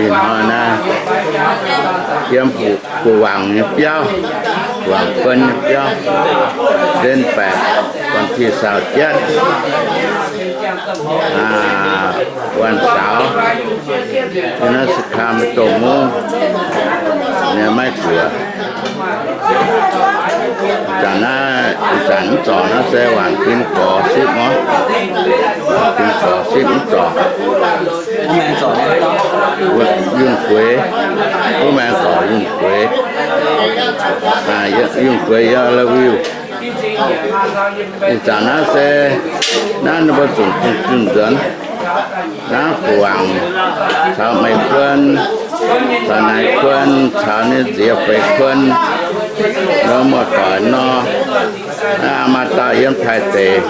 Ih hnoi naaiv yiem Fu-, Fu Wangc nyei biauv, Fu Wangc Kuon nyei biauv, เดือนแปด วันที่ซาวเจ็ด วันเสาร์ ที่หน้า Sacramento Mung, เนี่ย ไม้กัว Ih zanc naaiv, ih zanc mv zorc naaiv se waanc fin gorx sipv oc. Fin gorx sipv mv zorc. Yunh gueix, wuov maengx gorx yunh gueix. Yunh gueix yie la'wiuh. Ih zanc naaiv se naaiv ninh mbuo zunc zunc zunc nzuonx. Naaiv Fu Wangc caux Meih Kuon, caux Naaiv Kuon, caux ninh nziex Feix Kuon, nor muoz-doic nor, maaih dauh yiem Taiv deic,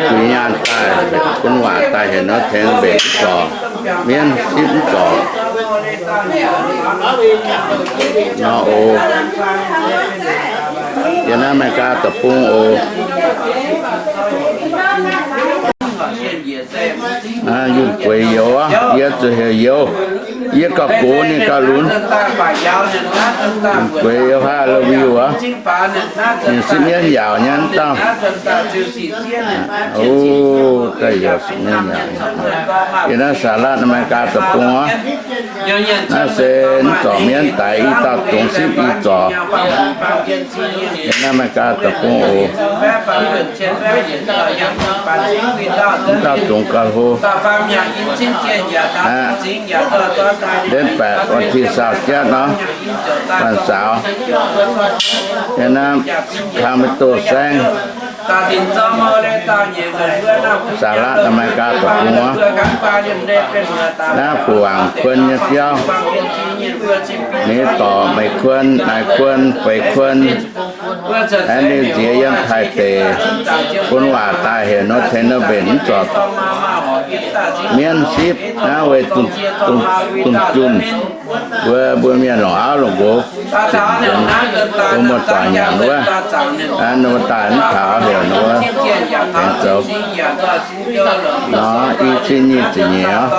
juiz nyaanh daaih, bun waac daaih heuc nor tengx mbenc mv zorc, mienv sipv mv zorc nor oc. Yiem naaiv America deic-bung oc. Yunh gueix youz, yie zuqc heuc youz. Yie gauh gox ninh gauh lunx. Yunh gueix youz haav la'wiuh oc. Ninh sipv mienv yaauc nyei mv dauh. O, daaih youz sipv mienv yaauc. Yie naaiv Saalatv America deic-bung oc. Naaiv se mv zorc mienv daix i dauh dungz sipv i zorc. Yiem naaiv America deic-bung oc. Mv dauh dungz gauh hlo. เดือนแปด วันที่ซาวเจ็ด nor, วันเสาร์ yiem naaiv Sacramento saengv, Saalatv America deic-bung oc. Naaiv Fu Wangc Kuon nyei biauv, ninh dorc Meih Kuon, Naaiv Kuon, Feix Kuon, aengx ninh nziex yiem Taiv deic, bun waac daaih heuc nor tengx nor mbenc mv zorc, mienv sipv naaiv weic zunh junh. Mbuo, mbuo mienh longc auv longc nqox, mbuo muoz-doic nyanc wuov, ninh mbuo daaih mv taux heuc ninh mbuo tengx zoux. Nor i cin nyic ziepc nyeic oc.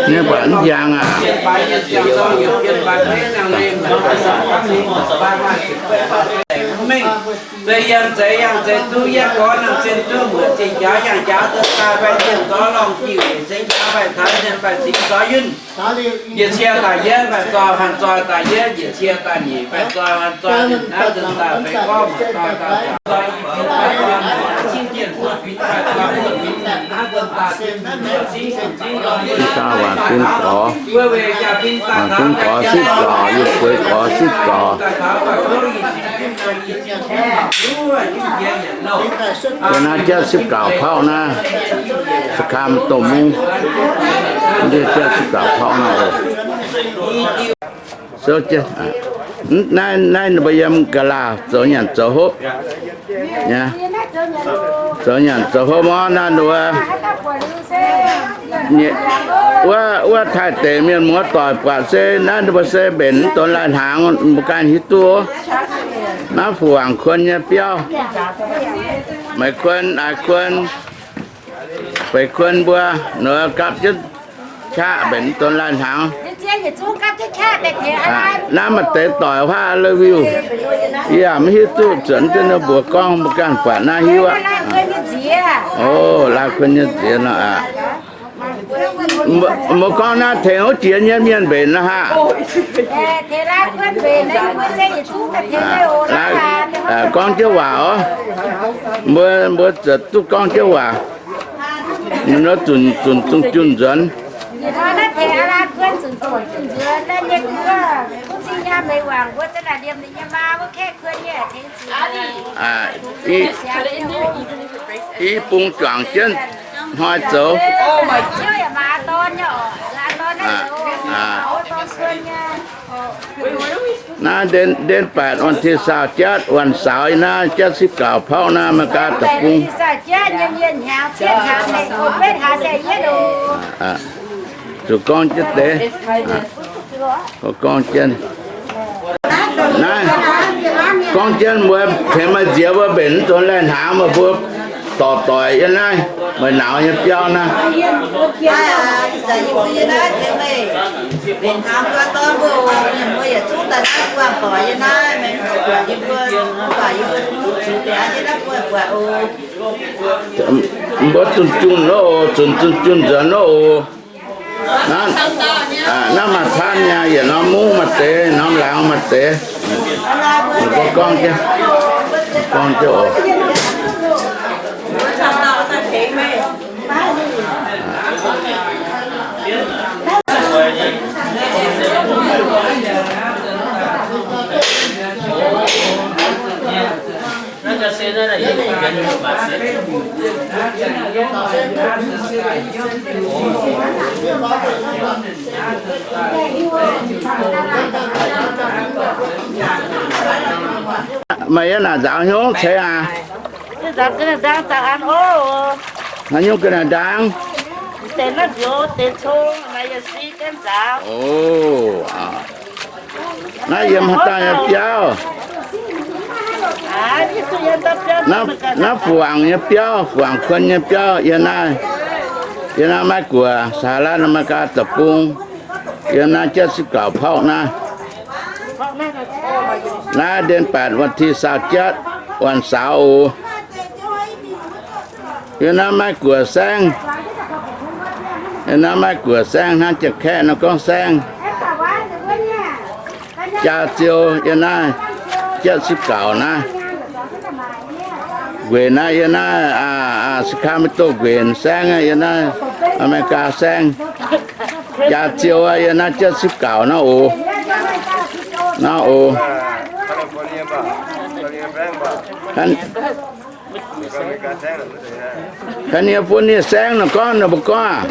Ninh buatc mv jangx aqv. Zeiz yiem zeiz yangh zeiz duqv yie gorngv nangh zinh duqv muoc zinh njaaux yangh njaaux duqv daaih fai zinh zorqv lorngh diuh weic zengx njaaux fai taux zinh fai cingx zorqv yunh. Yietc cie daaih yie fai zoih hanc zoih daaih yie, yietc cie daaih nyic fai zoih hanc zoih ninh naaiv zinh daaih feix gorngv muoc zoih daaih zoih. Ih dauh waanc fin gorx, waanc fin gorx sipv zorc, yunh gueix gorx sipv zorc. Yie naaiv jaav sipv gauc pauv naaiv, Sacramento Mung, jaav sipv gauc pauv naaiv oc. Naaiv, naaiv ninh mbuo yiem ga'laah zoux nyanc zoux hopv. Zoux nyanc zoux hopv mv naaiv ninh mbuo, wuov, wuov Taiv deic mienh muoz-doic buatc se naaiv ninh mbuo se mbenc mv donx lai-hnaangx, mbuo ganh hiuv duqv. Naaiv Fu Wangc Kuon nyei biauv, Meix Kuon, Naaiv Kuon, Feix Kuon mbuo, ninh mbuo gapv jienv qaqv mbenc mv donx lai-hnaangx. Naaiv maaih deix doic huaav la'wiuh. Yie yaac mv hiuv duqv, zuotc jienv ninh mbuo gorngv mbuo ganh buatc naaiv hiuv aqv. O, Lai Kuon nyei nziex nor aqc. Mbuo gorngv naaiv tengx wuov jiex nyei mienh mbenc nor haav. Gorngv jienv waac oc. Mbuo, mbuo ziouc duqv gorngv jienv waac. Ninh mbuo zunc, zunc zungh junh nzuonx. I bung juangc jienv hnoi zoux. Naaiv เดือน เดือนแปด วันที่ซาวเจ็ด วันเสาร์ naaiv jaav sipv gauc pauv naaiv America deic-bung. Zuqc gorngv jienv deix, gorngv jienv, naaiv gorngv jienv mbuo tengx maaih nziex mbuo mbenc mv donx lai-hnaangx, maaih mbuo Dorh doic yiem naaiv, meih nauz nyei biauv naaiv. Mbuo zunh junh nor oc, zunc zunh junh nzuonx nor oc. Naaiv, naaiv maaih camv nyei, yietc norm mungv maaih deix, norm laangz maaih deix. Gorngv jienv, gorngv jienv oc. Meih yiem naaic nzaaux hnyouv ceix aqv? Haaix nyungc ga'naaiv ndaang? Oc, naaiv yiem haaix dauh nyei biauv? Naaiv Fuangx nyei biauv, Fuangx Kuon nyei biauv. Yiem naaiv, yiem naaiv Meiv Guoqv, Saharaatv Aa^me^li^gaa deic-bung, yiem naaiv เจ็ดสิบเก้า porv naaiv. Naaiv เดือนแปด วันที่ซาวเจ็ด วันเสาร์ oc. Yiem naaiv Meiv Guoqv saengv, yiem naaiv Meiv Guoqv saengv, hnangv Janx-Kaeqv nor gorngv saengv. Jaa Ziou yiem naaiv เจ็ดสิบเก้า naaiv. Nquenc naaiv yiem naaiv Sacramento nquenc saengv, yiem naaiv Aa^me^li^gaa saengv. Jaa Ziou yiem naaiv เจ็ดสิบเก้า naaiv oc. Naaiv oc. California saengv nor gorngv, ninh mbuo gorngv aqv.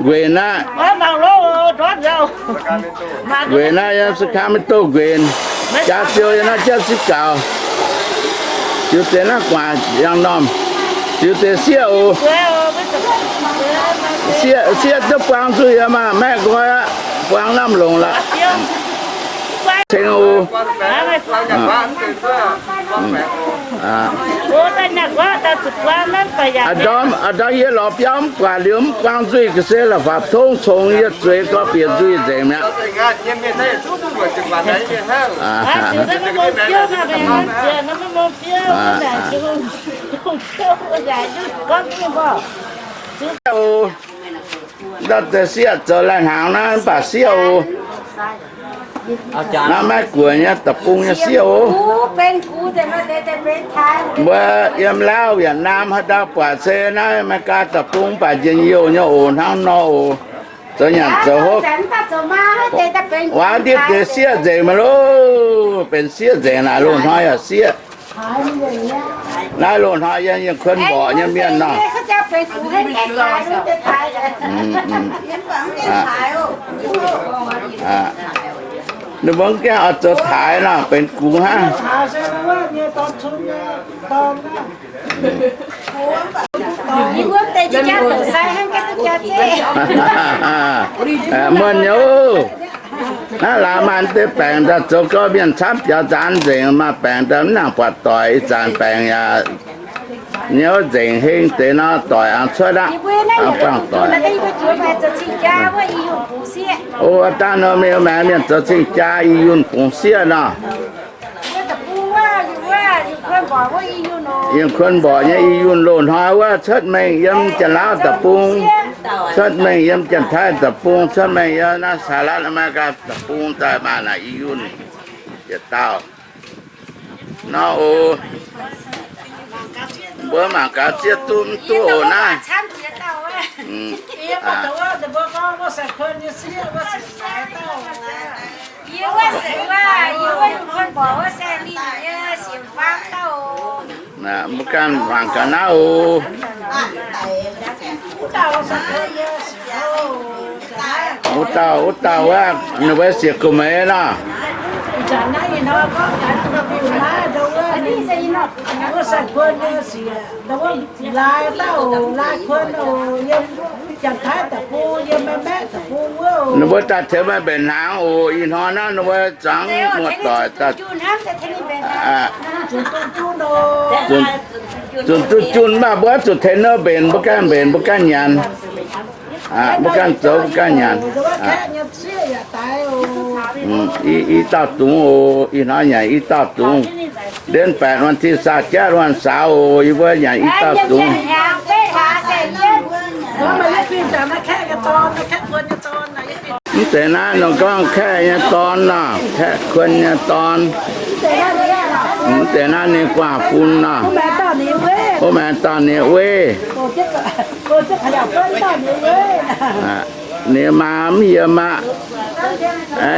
Nquenc naaiv, nquenc naaiv yiem Sacramento nquenc. Jaa Ziou yiem naaiv เจ็ดสิบเก้า. Ziux deix naaiv gu'nguaaic yangh normh. Ziux deix sieqv oc. Sieqv, sieqv duqv buang nzuih yaac maah, maeqv nqoi aqv, buang lamh longc lorqc. Ceng oc. A'ndorm, a'ndorm yie lorz biauv mv buatc liuz mv buang nzuih ga'sie la'fapc tongv congx yie zueiz gorngv bieqc nzuih nzengc mi'aqv. Ndau deix sieqv zoux laih hnaangx naaiv mv baac sieqv oc. Naaiv Meiv Guoqv nyei deic-bung nyei sieqv oc. Mbuo yiem Laauv, Yietc Naam haaix dauh buatc se naaiv Meiv Gaa deic-bung mv baac njien-youh nyei oc, hnangv nor oc. Zoux nyanc zoux hopv. Waac ndiev deix sieqv nzengc maiv loh, benx sieqv nzengc naaic, loz-hnoi yaac sieqv. Naaiv loz-hnoi yiem Yienh Kuon mborqc nyei mienh nor. Ninh mbuo mv gaengh oix zoux taaix nor, benx gux hnangv. Muonh nyei oc. Naaiv laaix maaih deix baengc daaih zoux gau, mienh camv biaux nzaanx nzengc, maaih baengc daaih mv nangc buatc doic, ih zanc baengc yaac nyei nzengc heng deix nor, doic aengx cuotv aqv, aengx buangh doic. O, dangh nor mingh maengx mienh zoux cing-jaa i yunh bungx sieqv nor. Yiem Kuon mborqc nyei i yunh loz-hnoi wuov cuotv mengh yiem Janx-Laauv deic-bung, cuotv mengh yiem Janx-Taiv deic-bung, cuotv mengh yiem naaiv Saalatv Aa^me^li^gaa deic-bung daaih maaih naaic i yunh yietc dauh. Nor oc. Mbuo mangc gaax zieqv duqv mv duqv oc naaiv. Mbuo ganh mangc gaax naaiv oc. Wuov dauh, wuov dauh wuov, ninh mbuo siec gu'meix nor. Ninh mbuo daaih tengx meih mbenc hnaangx oc. Ih hnoi naaiv ninh mbuo zuangx muoz-doic daaih. Zuqc duqv junh maah, mbuo zuqc tengx nor mbenc, mbuo ganh mbenc, mbuo ganh nyanc. Mbuo ganh zoux, mbuo ganh nyanc. I, i dauh dungz oc. Ih hnoi nyanc i dauh dungz. Ndiev baeqc วันที่ซาวเจ็ด วันเสาร์ oc. Yie mbuo nyanc i dauh dungz. Mv deix naaiv nor gorngv kaeqv nyei dorn nor, kaeqv kuon nyei dorn. Mv deix naaiv ninh guaax fun nor. Wuov maengx dorn ninh weiv. Ninh maa mv yiem aqv.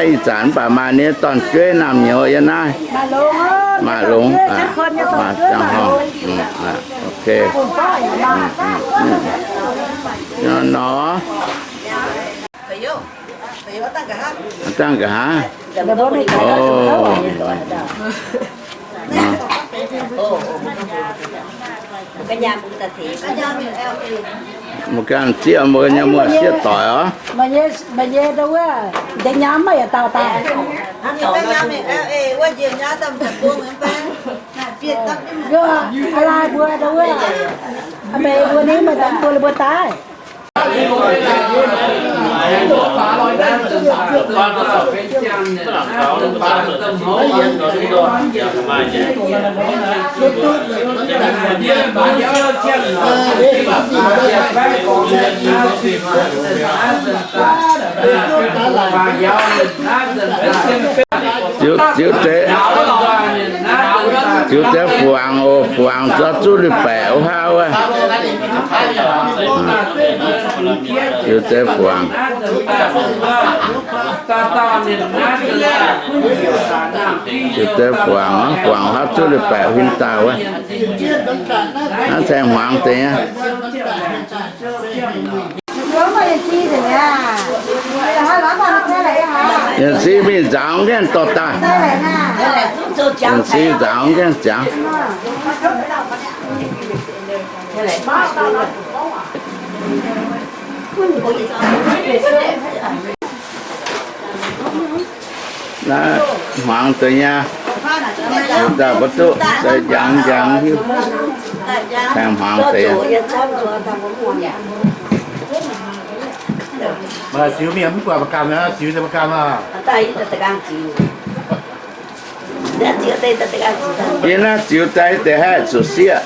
Ih zanc mv baac maaih ninh dorn-jueiv naamh nyouz yiem naaiv. Maaih longx, maaih ziangh horngh. Ok. Nor. Dangh nqa'haav. Mbuo ganh zieqv mbuo nyei muoz sieqv doic oc. Maaih nyei ndau wuov, deix nyaam maiv yietc dauh daaih. Laaih mbuo ndau wuov, mbuo ninh maaih deix mbuo mbuo daaih. Ziux, ziux deix, ziux deix fuangx oc, fuangx zuqc zuqv li baeqc wuov hnangv wuov. Ziux deix fuangx. Ziux deix fuangx, fuangx hnangv zuqv li baeqc huin daaih wuov. Hnangv caeng hmuangx deix nyei. Yienc si mingh nzaaux nqaengv dorh daaih. Yienc si nzaaux nqaengv ziangx. Naaiv hmuangx deix nyei, daaih mbuo duqv daaih njangx njangx hiuv. Tengx hmuangx deix. Ziux mingh mv buatc mbuo ganh, ziux deix mbuo ganh oc. Yie naaiv ziux daaih deix haih zuqc sieqv.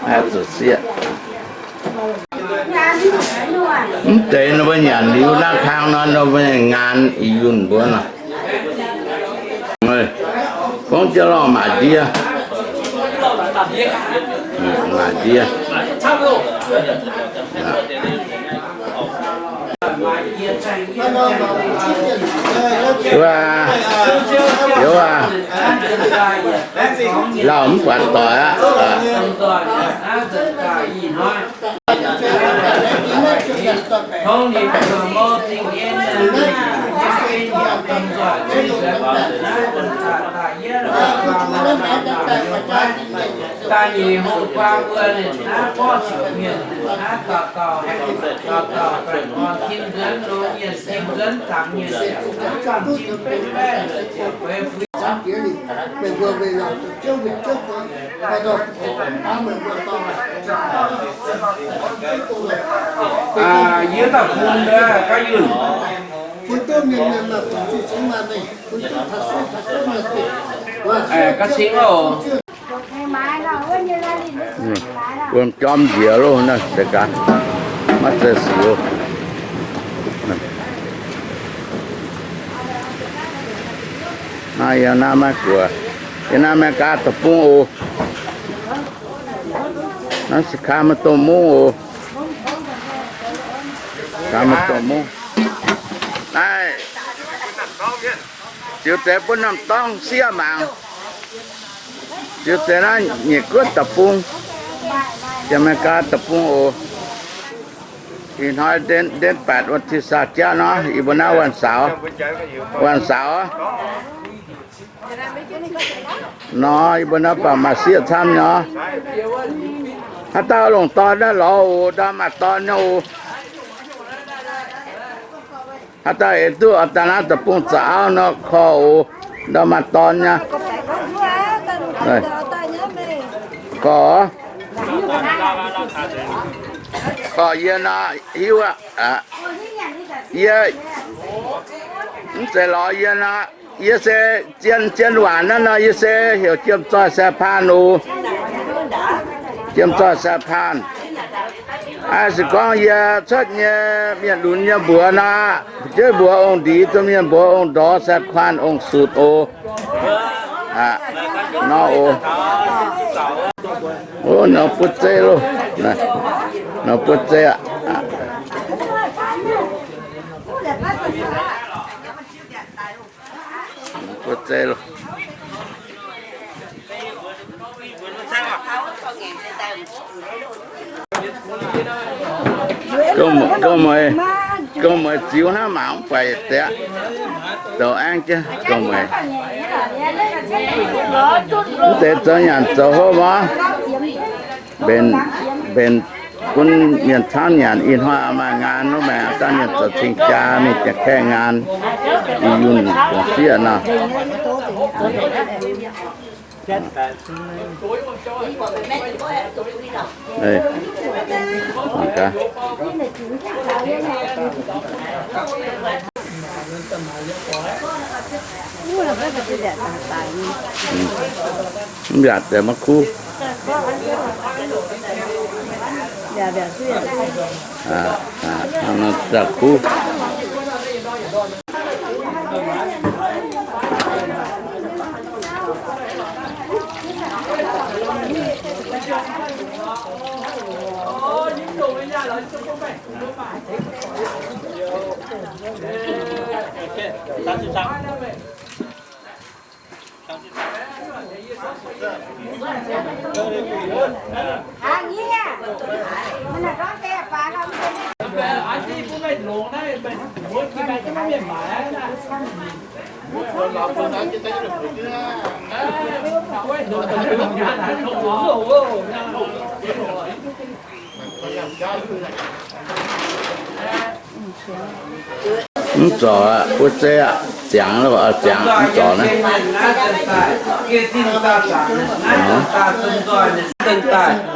Haih zuqc sieqv. Mv deix ninh mbuo nyanc liuz naaiv kang nor, ninh mbuo ngaanc yunh mbuo nor. Gorngv jienv lorh maaic ndiev. Maaic ndiev. Wuov, youz aac, lauh mv buatc doic aqv. Da'nyeic hungh guaan mbuo naaiv, naaiv borqv sic mienh naaiv, dauh dauh, dauh dauh baengh orn tin nzuonx longx nyienh, tin nzuonx zaangc nyienh, zaangc tin baeqv baeqv. Yie dauh bun ga'yunh. Ga'sing oc. Wuom jorm njiec loh naaiv deix gaax, maiv zeiz sic oc. Naaiv yiem naaiv maiv guoqv, yiem naaiv America deic-bung oc. Naaiv se kaa maaih domh mungv oc. Kaa maaih domh mungv. Naaiv ziux deix bun norm dorngx sieqv mangc. Ziux deix naaiv nyic guotv deic-bung, America deic-bung oc. Ih hnoi เดือนแปด วันที่ซาวเจ็ด nor, yie mbuo naaiv วันเสาร์ วันเสาร์ nor, yie mbuo naaiv baac maaih sieqv camv nyei. Haaix dauh longc dorn naaiv lorz oc, ndau maaih dorn nyei oc. Haaix dauh eix duqv oix daaih naaiv deic-bung za'auv nor korv oc, ndau maaih dorn nyei. Gorx, gorx yie nor hiuv aqv. Yie mv zeiz lorz yie nor, yie se zien, zien waac naaiv nor, yie se heuc Jiem Zoih Sai Paan oc. Jiem Zoih Sai Paan. Aa, se gorngv yie cuotv nyei mienh lunx nyei mbuox nor, fu'jueiv mbuox ong-ndiev, domh mienh mbuox ong-ndorx, sai kuan ong-sutc oc. Aa, nor oc. Ov, nor buov zeiv loh. Nor buov zeiv aqv. Buov zeiv loh. Gong mueiz, gong mueiz ziux hnangv mangc mv buatc deix. Zoux aengv jienv gong mueiz. Mv deix zoux nyanc zoux hopv mor. Mbenc, mbenc gunv mienh camv nyanc. Ih hnoi maaih ngaan nor, maaih dangh mienh zoux cing-jaa, mingh Janx-Kaeqv ngaan, i yunh dongh sieqv nor. Mv yaac deix maiv kuv. Aa, aa, aa, kuv. Mv zorc aqv, buov zeiv aqv, ziangx, ziangx mv zorc naaiv.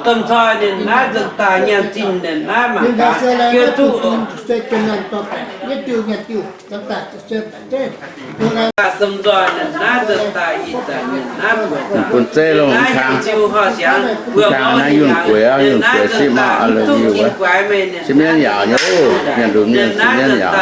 Domh nzoih ninh naaiv nzuonx daaih nyanc zinh ninh naaiv mangc gaax, yie duqv domh nzoih ninh naaiv nzuonx daaih ih zanc ninh naaiv buatc bun zeiv longx kang. Kang naaiv yunh gueix, yunh gueix sipv maah, duqv gueix meih ninh sipv mienv yaauc nyei, mienh lunx mienh sipv mienv yaauc.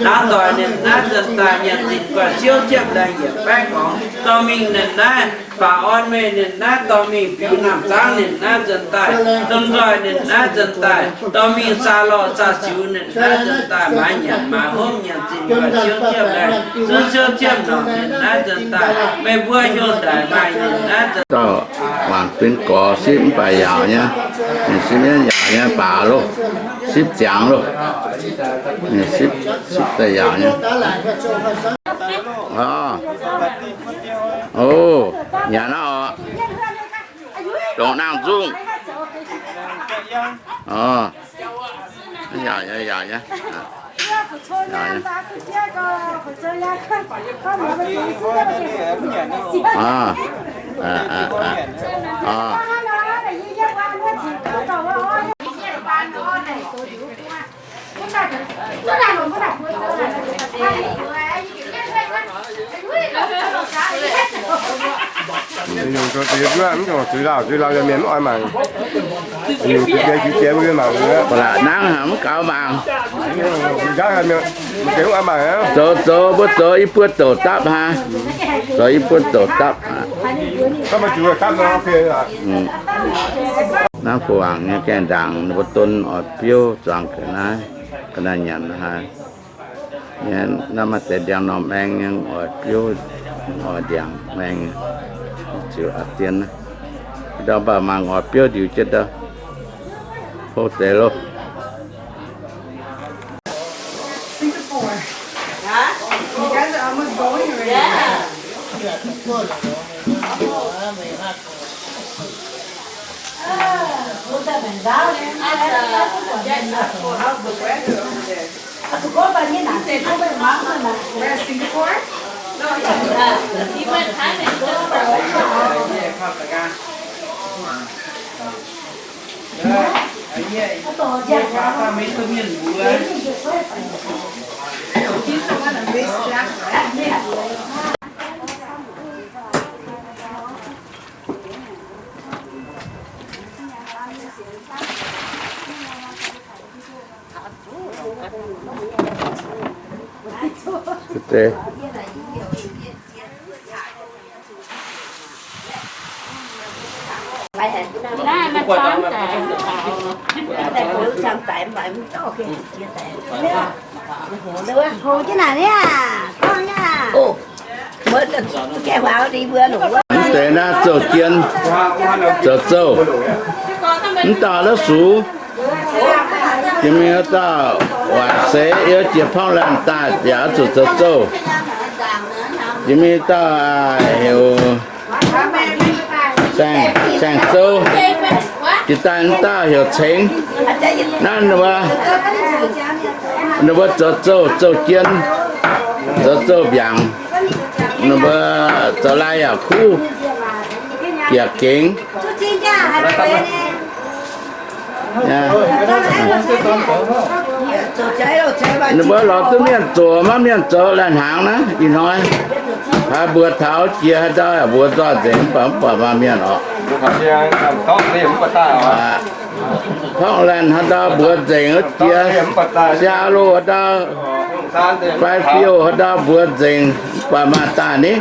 Hnangv doic ninh naaiv nzuonx daaih nyanc zinh guanh siouv jiepv laengz yietc baeqv gorngx, dorh mingh ninh naaiv baac orn meih ninh naaiv dorh mingh biux naamh zangv ninh naaiv nzuonx daaih, domh nzoih ninh naaiv nzuonx daaih dorh mingh saa lorh saa siux ninh naaiv nzuonx daaih maaiz nyanc maaiz hopv nyanc zinh guanh siouv jiepv laengz, siouv siouv jiepv norqc ninh naaiv nzuonx daaih, meih mbuo hnyouv ndaaic maaih ninh naaiv nzuonx. Dauh waanc fin gorx sipv mv baac yaauc nyei, ninh sipv mienv yaauc nyei baac loh, sipv ziangx loh, ninh sipv, sipv daaih yaauc nyei. Orv, o, nyanc naaiv oc. Dongh nangh nzungh. Orv, yaauc nyei, yaauc nyei. Orv, orv. Zuiz-laauh, zuiz-laauh yaac mienh mv oix mangc. Nangv haic mv gaux mangc. Zoux, zoux, mbuo zoux i buo douc dapv hnangv. Zoux i buo douc dapv. Naaiv fu-wangc nyei gaengh ndaangc, ninh mbuo don oix biouv zuangx ga'naaiv, ga'naaiv nyanc haic. Naaiv maaih deix ndiangx-normh maeng nyei, oix biouv, oix ndiangx maeng nyei. Ziouc a'dien naaiv ndau mbaih mangc oix biouv ndiux jienv ndau. Hov deix loh. Where's Singapore? No, he, uh, he went Thailand just for a week. Mv deix naaiv zouv jien, zoux zouv. Mv dauh la'sux, jiex mingh wuov dauh waaic seix yiem jiex porv laanh daaih yaac zuqc zoux zouv. Jiex mingh dauh heuc Saeng, Saeng Zou, jiex daaih wuov dauh heuc Cengx. Naaiv ninh mbuo zoux zouv, zouv jien, zoux zouv mbiaangc. Ninh mbuo zoux lai yaac kuv, yaac gengx. Ninh mbuo lorz duqv mienh zoux, maiv mienh zoux laih hnaangx naaiv ih hnoi. Haaix mbuox taux jiex haaix ndau yaac mbuox nzoih nzengc, mv baac mv baac maaih mienh oc. Porv laanh haaix ndau mbuox nzengc jiex, siaa loh haaix ndau, fai fiouh haaix ndau mbuox nzengc, mv baac maaih daaih ni.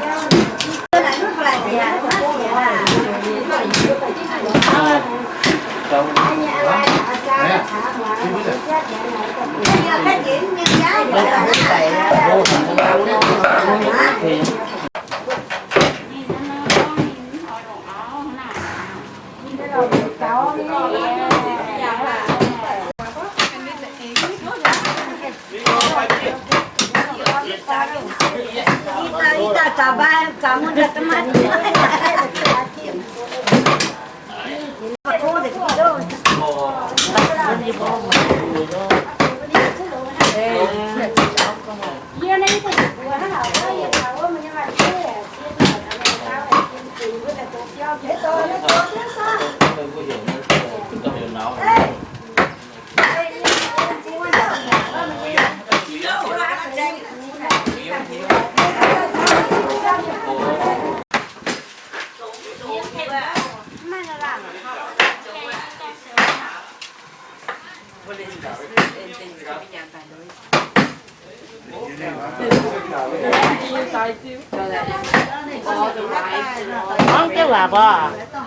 Gorngv jienv waac mbuo,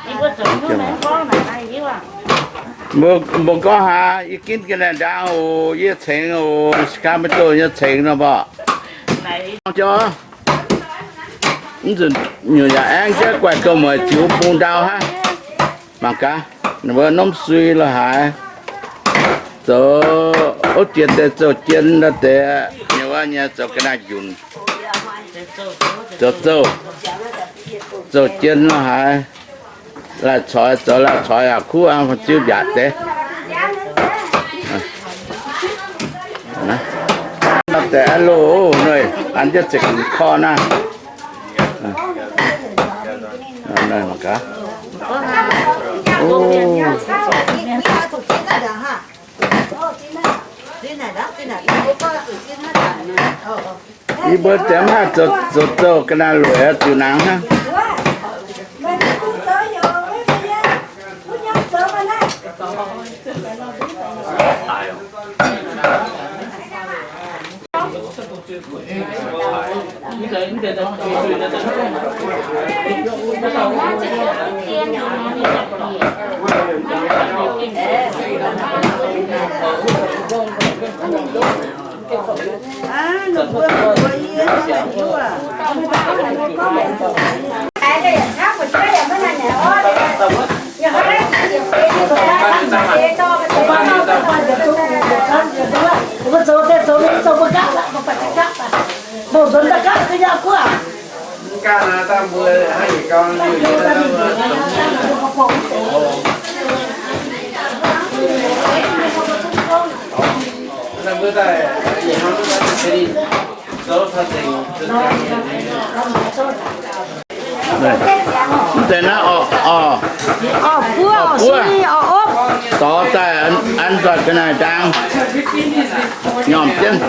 ninh mbuo zoux nyungc naaiv gorngv naaic hiuv aac. Mbuo, mbuo gorngv haaix, yie ginv ga'naaiv ndaang oc, yie cengx oc, Sacramento nyei cengx nor mborqv. Mv nzunc nyungc yaac aengx jienv guaih gouh mueic ziux bung ndau hnangv. Mangc gaax, ninh mbuo nomv sui lo haaix. Zoux, ov, jiex deix zouv jien lo deix, ninh wuov nyei zoux ga'naaiv njunc. Zoux zouv, zouv jien lo haaix. Laih coix, zoux laih coix yaac kuv an, fa'ziu mbiaatc deix. Deix loh, ninh an jienv ziepc korv naaiv. Yie mbuo ziouc mv haih zoux zouv ga'naaiv lueic ziux nangx hnangv. Mv deix naaiv orqc, orqc, orqc buov, dorh daaih An nzoih ga'naaiv ndaang, nyormh jienv.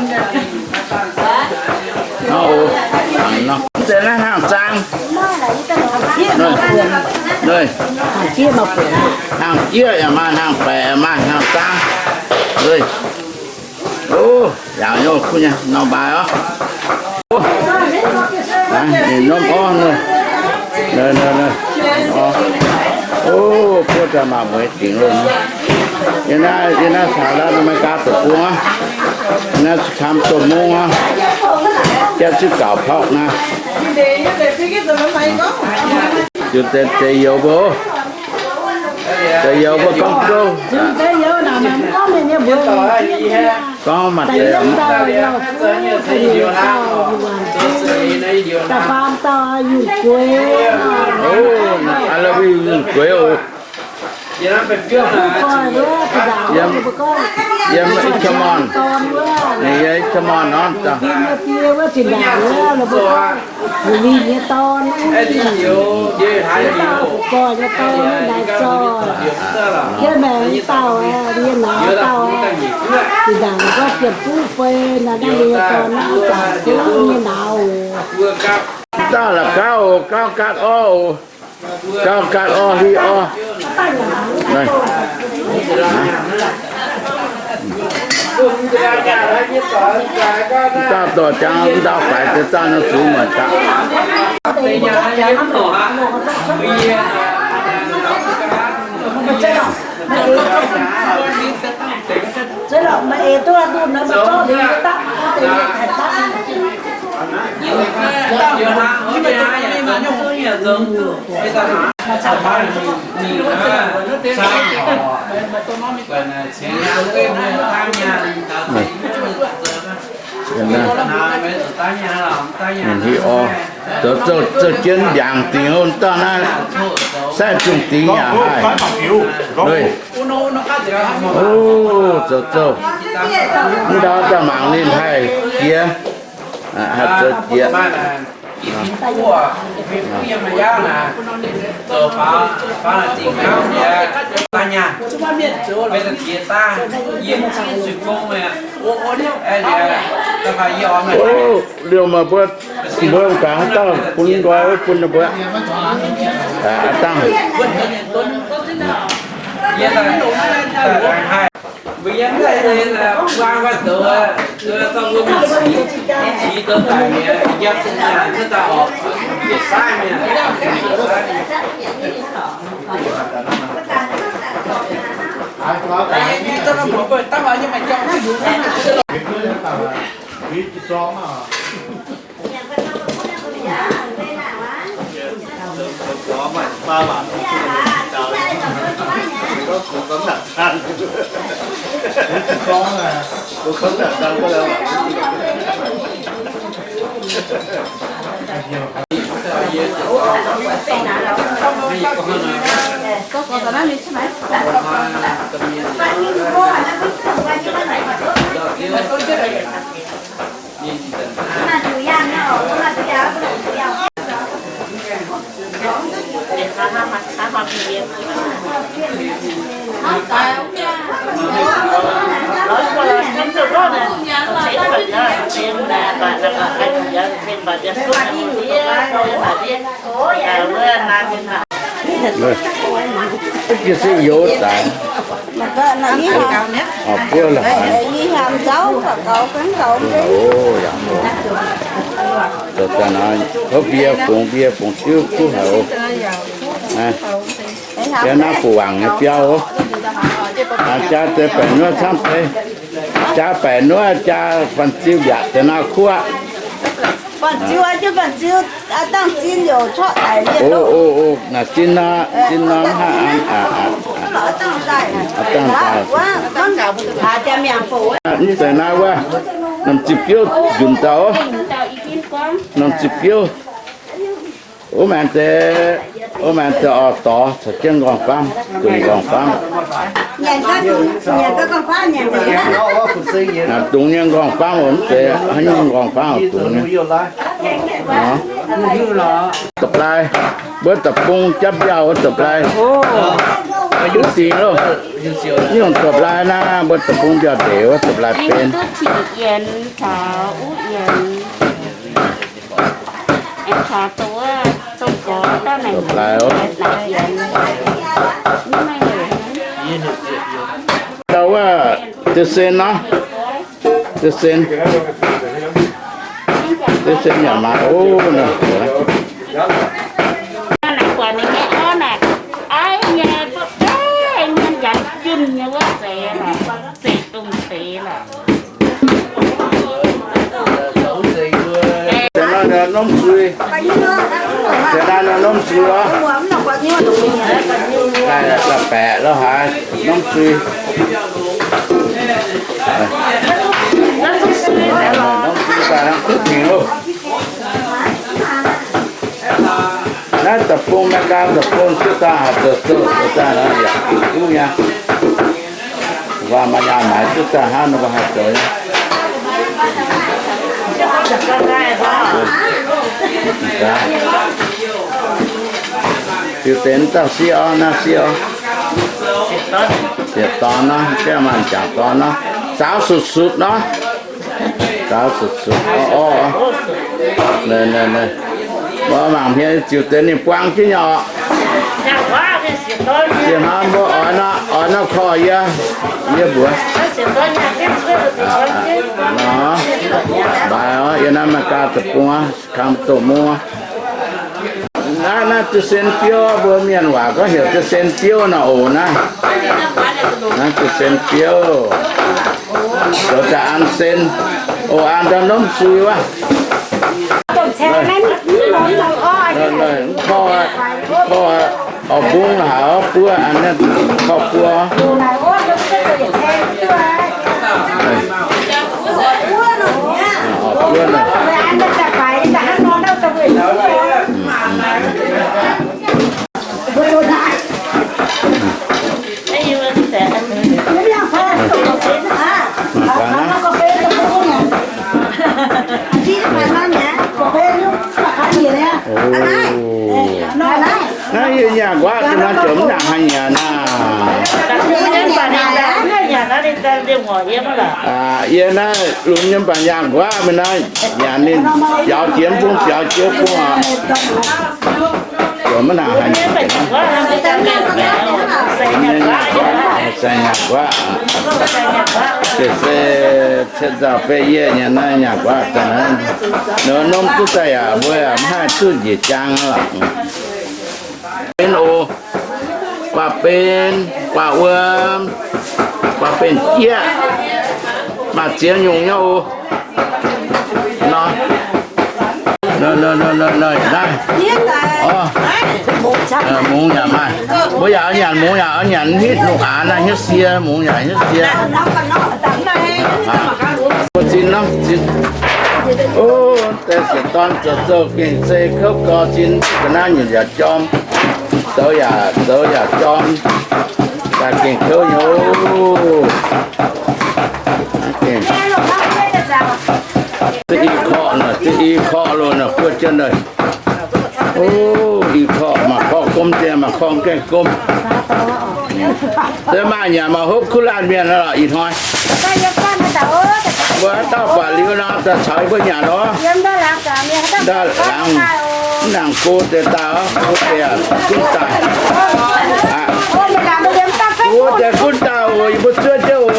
Nor, o, nor. Mv zeiz naaiv hnaangx zaang. Hnaangx jieqv yaac maaih, hnaangx baeqc maaih, hnaangx zaang. O, yangh nyei, kuv nyei, norm baaix oc. Ninh norm orv, o, buov daaih maaih mueiz dingc loh. Yie naaiv, yie naaiv caux naaiv America deic-bung aqv. Naaiv camv douz mungv aqv. Jatv zipv gaux porv naaiv. Ziouc deix youz mbuo, deix youz mbuo gorngv gouv. Gorngv maaih deix, I love you, Yunh Gueix oc. Yiem, yiem Ixamuan, ninh yiem Ixamuan nor. Dauh la'gauv oc, gauv gaatv orv oc. Gauv gaatv orv, hliev orv. Dauh dorh jangx ndau faix deix dauh nor zuqc muonc gaax. Ninh hi orv, zoux, zoux, zoux jienv ndiangx dingc hov dauh naaiv, saaiv zungh dingx yaac haih. Zoux, zoux, mv ndau daaih mangc ninh haih jiex. Haih zoux jiex. O, liouh meih mbuo, mbuo gaax haaix dauh bun nqoi wuov bun ninh mbuo. Aa, dangh. Ih se youz daaih. Buov la'haaix. Zoux daaih naaiv, hopv mbie fungx, mbie fungx diuv kuv haic oc. Yie naaiv fu wangc nyei biauv oc. Jaa deix baeqc nuov camv deix. Jaa baeqc nuov, jaa fanh ziu mbiaatc deix naaiv kuv aqv. Fanh ziu, fanh ziu, dangh zinh youc corqv daic liuz. O, o, o, naaic zinh nor, zinh nor mv haih an. Dangh daaih. Mv zeiz naaiv wuov, norm ziepc biouv njunc dauh oc. Norm ziepc biouv. Wuov maengx deix, wuov maengx deix oix dorh caux jienv nqorngv-famv, dungz nqorngv-famv. Dungz nyei nqorngv-famv oc, mv zeiz haaix nyungc nqorngv-famv oc, dungz nyei. Da'blai, mbuo da'bung japv mbiauh wuov da'blai. Mv dingc loh. Nyungc dopv-laai naaiv, mbuo deic-bung biauv-ndeic wuov dopv-laai benx. Duqv cing yienx caux uv yienx, aengx caux dongh wuov dongh gorx dauh naaic dopv-laai oc. Dauh wuov, deix sen nor. Deix sen. Deix sen yaac maaih oc nor. Naaiv buatc ninh nyei orv naaic, aiv nyei, mv janx junh nyei wuov zeiz lorqc, zeiz dongh zeiz lorqc. Deix naaiv norm sui, deix naaiv norm sui oc. Naaiv la'baeqc la'haaix norm sui. Norm sui daaih hnangv kuv pingx loh. Naaiv deic-bung, America deic-bung, cuotv daaih haaix zoux zoux daaih nor yaac duqv nyei. Waac maaih nyaah maaiz duqv daaih hnangv nor mbuo haih zoux nyei. Ziux deix dauh sieqv orv, naaiv sieqv orv. Ziepc dorn nor, gaengh maaih jangc dorn nor. Zaaux sutc sutc nor. Zaaux sutc sutc orv orv. Mbuo mangc hmien ziux deix ninh buang jienv nyei oc. Ziouc hnangv mbuo oix nor, oix nor korv yie, yie mbuox. Nor, mbaix oc, yie naaiv maaih ga'deic-bung, kang doh mungv. Naaiv, naaiv deix sen biouv, mbuo mienh waac gorngv heuc deix sen biouv nor oc naaiv. Naaiv deix sen biouv. Zoux daaih an sen. Oc, an ndau norm sui wuov. Korv, korv, orv, mbungv haaix orv buov, an naaiv korv buov. Orv buov nor. Naaiv yie nyaah nquaqv ga'naaiv ziouc mv nangc haaix nyanc naaiv. Yie naaiv lunx nyei mv baac nyaah nquaqv mingh naaiv, nyanc ninh biaux jiex bung biaux jiex bung aqv. Ziouc mv nangc haaix nyanc. Saeng nyaah nquaqv. Ziouc se cietv nzauh beqv yietv nyanc naaiv nyaah nquaqv daaih. Nor norm duqv daaih yaac mbuo yaac mv haih duqv njiec jaang lorqc. Benx oc. Guaav benx, guaav wuom, guaav benx jieqv, maaih ziex nyungc nyei oc. Nor, nor, nor, naaiv, orv, mungz yaac maaih. Mbuo yaac oix nyanc mungz, yaac oix nyanc hitv lungh aanx naaiv hnyouv sie, mungz yaac hnyouv sie. Mbuo zinh nor, zinh. Ov, deix siec dorn zoux zouh gengh se kouv gorx zinh, ga'naaiv nyunc yaac jorm, zoux yaac, zoux yaac jorm, daaih gengh kouv nyei oc. Za'gengh, za'gengh korqv loh, za'gengh korqv loh naaic, buov jienv naaic. Ov, ih korqv, mangc korqv gomv dien, mangc korqv gaengh gomv. Se maaih nyanc maaih hopv kuv laanh mienh lorqc ih hnoi. Mbuo haaix dauh buatc liuz nor, daaih caux yie mbuo nyanc oc. Ndaav laangz, mv nangc go deix daaih oc, go deix gunv daaih. Go deix gunv daaih oc, yie mbuo zuov jienv oc.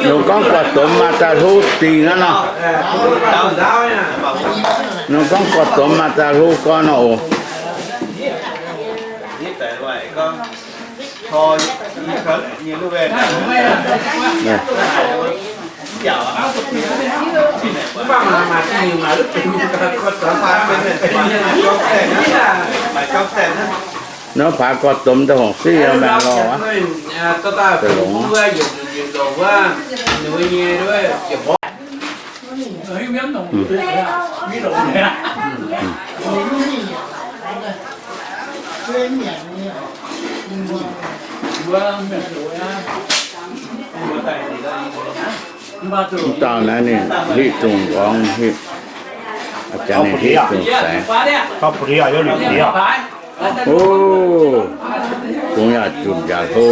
Ninh gorngv guax domx maaih daaih hlo dingc aqv nor. Ninh gorngv guax domx maaih daaih hlo gorn nor oc. Nor paax guax domx daaih hongc siqv yiem maengx lorh aqv. Mv dauh naaiv ninh hitv dungz nqorngv hitv. Jangx ninh hiuv dungz saengx. O, kungx yaac junc yaac hlo.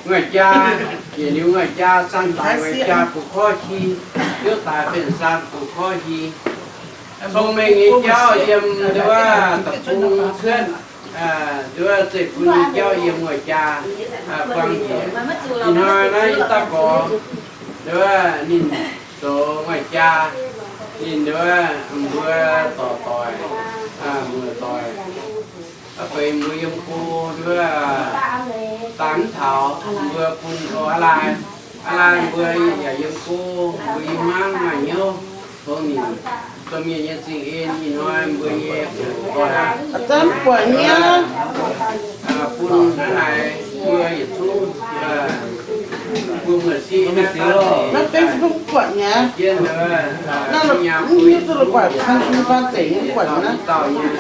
Nguaih jaa, yietc liuz nguaih jaa, sang daaih nguaih jaa bungx korv hi, liuz daaih benx sang bungx korv hi. Cong-mengh nyei jauv yiem nduov da'bung cuotv, nduov zeiv-fun nyei jauv yiem nguaih jaa buang njiec. Ih hnoi naaiv yie dauh gorx, nduov ninh zoux nguaih jaa, ninh nduov mbuo dorc doic, muoz doic, feix mbuo yiem go nduov daaih mv taux, mbuo bun o aa lai, aa lai mbuo yaac yiem go, mbuo yiem hmuangv maaih hnyouv tongx ninh, domh mienh nyei zingh en. Ih hnoi mbuo nyei doic aqv, mv buatc nyei, bun hnangv naaic mbuo yietc zungv, mbuo muoz-sieqv naaiv Facebook mv buatc nyei, jienv nyaam mbuo yietc zungv, dauh nyei,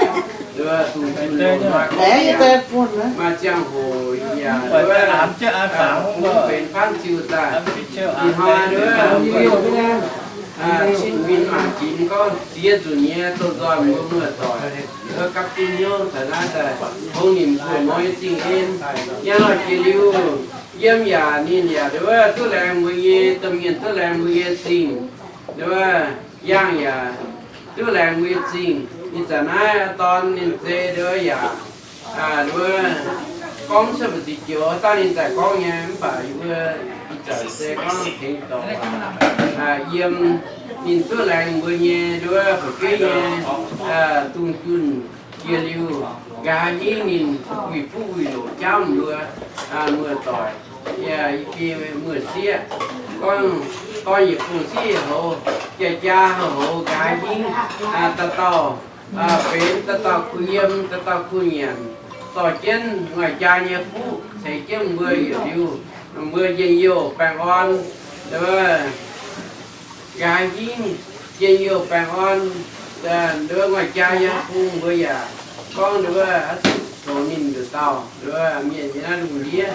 maaih ziangh hoc yaac nduov, bun benx faanv ziu daaih. Ih hnoi nduov, cin-ginx mangc ginx gorngv ziex nzunc nyei, dongh nzoih mbuo muoz-doic, nduov gapv duqv hnyouv taux naaiv daaih, tongx ninh mbuo mouz nyei zingh en. Yangh lorh jiex liuz, yiem yaac ninh yaac nduov duqv laengz mbuo nyei, domh mienh duqv laengz mbuo nyei zingh, nduov yangh yaac duqv laengz mbuo nyei zingh. Ih zanc naaiv dorn ninh zei nduov yaac, nduov gorngv cuotv mbu'ziex joux daaih ninh daaih gorngv nyei, mv baac yie mbuo ih zanc se gorngv tengx dorc yiem ninh duqv laengz mbuo nyei nduov fu'jueiv nyei dungz junh jiex liuz, nqa'haav hingv ninh wuic fuqv wuic loqc jauv mbuo muoz-doic, yie, yie muoz-sieqv, gorngv dorn yietc bung sieqv houz, jaa-jaa houz, nqa'haav hingv dauh dauh benx dauh dauh kuh yiem, dauh dauh kuh nyanc, dorh jienv nguaih jaa nyei fuqv ceix jienv mbuo yietc liuz, mbuo njien-youh baengh orn, nqa'haav hingv njien-youh baengh orn, nduov nguaih jaa nyei bung mbuo yaac gorngv nduov oix zuqc zoux ninh nduqc dauh, nduov mienh nyei naaiv lungh ndiev,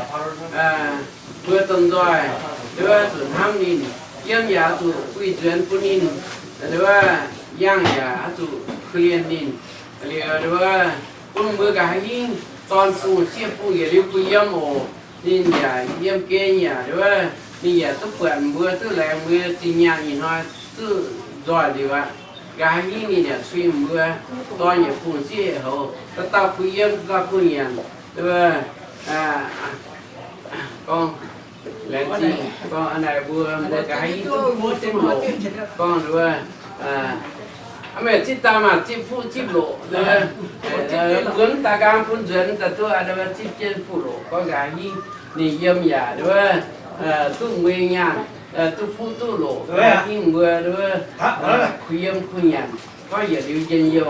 mbuo domh nzoih nduov zuqc hnamv ninh, yiem yaac zuqc uix nzuonx bun ninh, nduov yangh yaac zuqc korv-lienh ninh. Liuz nduov bun mbuo nqa'haav hingv dorn bung sieqv bung yietc liuz bun yiem oc. Ninh yaac yiem gen yaac nduov, ninh yaac duqv buatc mbuo duqv laengz mbuo zinh nyaanh ih hnoi duqv nzoih liuz aqv. Nqa'haav hingv ninh yaac suiv mbuo dorn yietc bung sieqv houz, dauh dauh kuh yiem, dauh dauh kuh nyanc, nduov, gorngv laengz zingh, gorngv a'naaic mbuo, mbuo nqa'haav hingv duqv fuqv loc, gorngv nduov, meih zipv daaih maah, zipv fuqv zipv loc, mbuo mv daaih nqaang bun nzuonx daaih duqv, zipv jienv fuqv loc, gorngv nqa'haav hingv ninh yiem yaac nduov, duqv mbuo nyei nyaanh, duqv fuqv duqv loc, nqa'haav hingh mbuo nduov, kuh yiem kuh nyanc, gorngv yietc liuz njien-youh.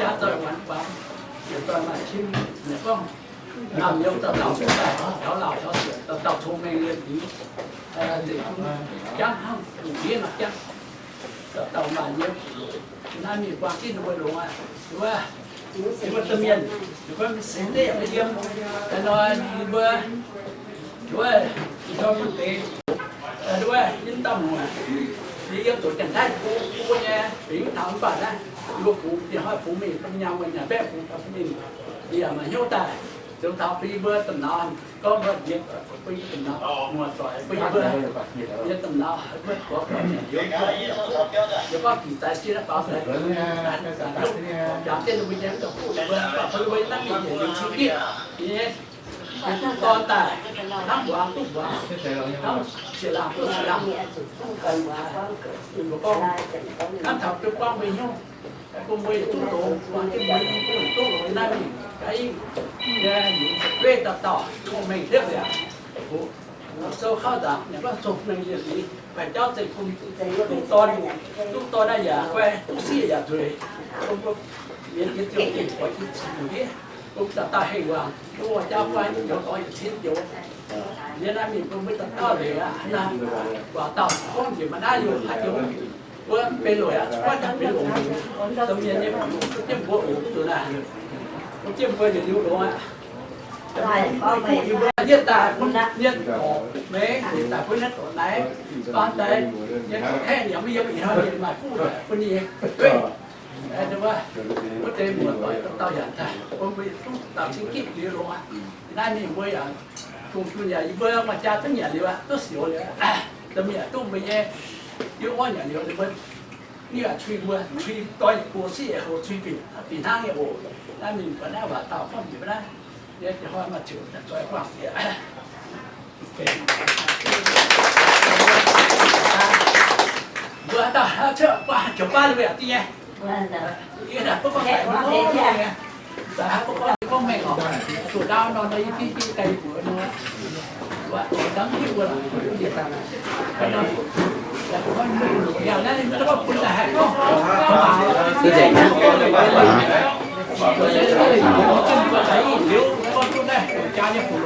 jaa zoih muonz muangx, yietc doic maaih qin, ninh gorngv, naamh nyouz dauh dauh cingx daaih taux lauh taux siec, dauh dauh cong-mengh liemh nyic, zeiv-fun jangv hnangv lungh ndiev nor jangv. Dauh dauh maaih nyei. Naaiv mingh buangh jienv ninh mbuo longx aqv. Wuov, ninh mbuo domh mienh, ninh mbuo maiv seix deix yaac maiv yiem. Hnangv nor ninh mbuo, wuov, ninh mbuo bun deix, wuov, yiem dauh muoz, ninh yiem zuqc Janx-Taiv bun, bun mbuo nyei fingx taux mv baac naaiv, ninh mbuo bungx, ninh hnoi bungx mingh, domh nyaanh wuov nyaanh baeqv bungx taux bun ninh, ninh yaac maaih hnyouv daaih, zoux taux bun yie mbuo domh nauz, gorngv mbuo nyei, bun yie domh nauz, muoz-doic bun yie mbuo nyei domh nauz, mbuo gorx-gorx nyanc liuz, yie gorngv diuc zaaix sieqv naaiv faaux daaih, jangx jienv ninh mbuo nyei mv dungx kuv ninh mbuo, baac bun ninh mbuo naaiv mingh yietc liuz cing gitv, ninh nyei, ninh duqv dorn daaih, hnangv mbuo duqv mbuo, hnangv sieqv-laangh duqv sieqv-laangh, mbuo gorngv, hnangv taux duqv buangv mbuo hnyouv. Bun mbuo yietc zungv longx, buangh jienv mbuo yietc zungv longx naaiv mingh, gaax yingh, yie, weiv dauh dauh cong-mengh liepv yaac, sou kouv nzaangc, yaac gorngv cong-mengh liepv ni, baengh jauv zeiv-fun, duqv dorn, duqv dorn naaiv yaac guai, duqv sieqv yaac nzueic. Bun mbuo mienh jiex ziouc dingc, buatc jiex ziouc ndiev, bun dauh dauh hengh waac, bun jaa buai njoux dorngx yietc cin njoux. Yie naaiv mingh bun mbuo dauh dauh leiz aqv, naaiv waac dauh gorngv njiec maaih naaiv liuz haaix joux. Wuov benx loic aqv, guaiv daaih benx longx. Domh mienh nyei fuqv jienv mbuo oc, zuqc naaic, mbuo jienv mbuo yietc liuz longx aqv. Yie daaih bun yie dorc meix, yie daaih bun yie dorc naaiv, baan daaih, yie dorc haeqv yaac maiv yiem, ih hnoi ninh maaih fuqv bun yie. Wuov deix muoz-doic dauh dauh yaac daaih, bun mbuo yietc zungv dauh cing gitv liuz longx aqv. Naaiv mingh mbuo yaac dongh junh yaac yie mbuo maaih jaa duqv nyanc liuz aqv, duqv sioux liuz aqv. Da'mienh duqv mbuo nyei yiem wuov nyanc liuz, ninh mbuo ninh yaac cui mbuo, cui doix yietc buo siqv yietc houx cui fih, fih hnangv nyei oc. Naaiv mingh buatc naaiv waac dauh gorngv njiec naaiv, yie hnoi maaih ziouc daaih zoih guangc jiex. Mbuo haaix dauh cuotv ziouc baav liuz yaac dingh nyei. Yie naaic baav gorngv daic mbuo gorngv nyei. Daaih haaix baav gorngv mengh oc. Zuqc ndau nor yie biv biv daaih yie mbuox nor, wuov dangv hiuv wuov lorqc. Yangh naaiv ninh mbuo bun daaih haih gorngv. Liuz gorngv duqv naaiv jaa nyei fuc.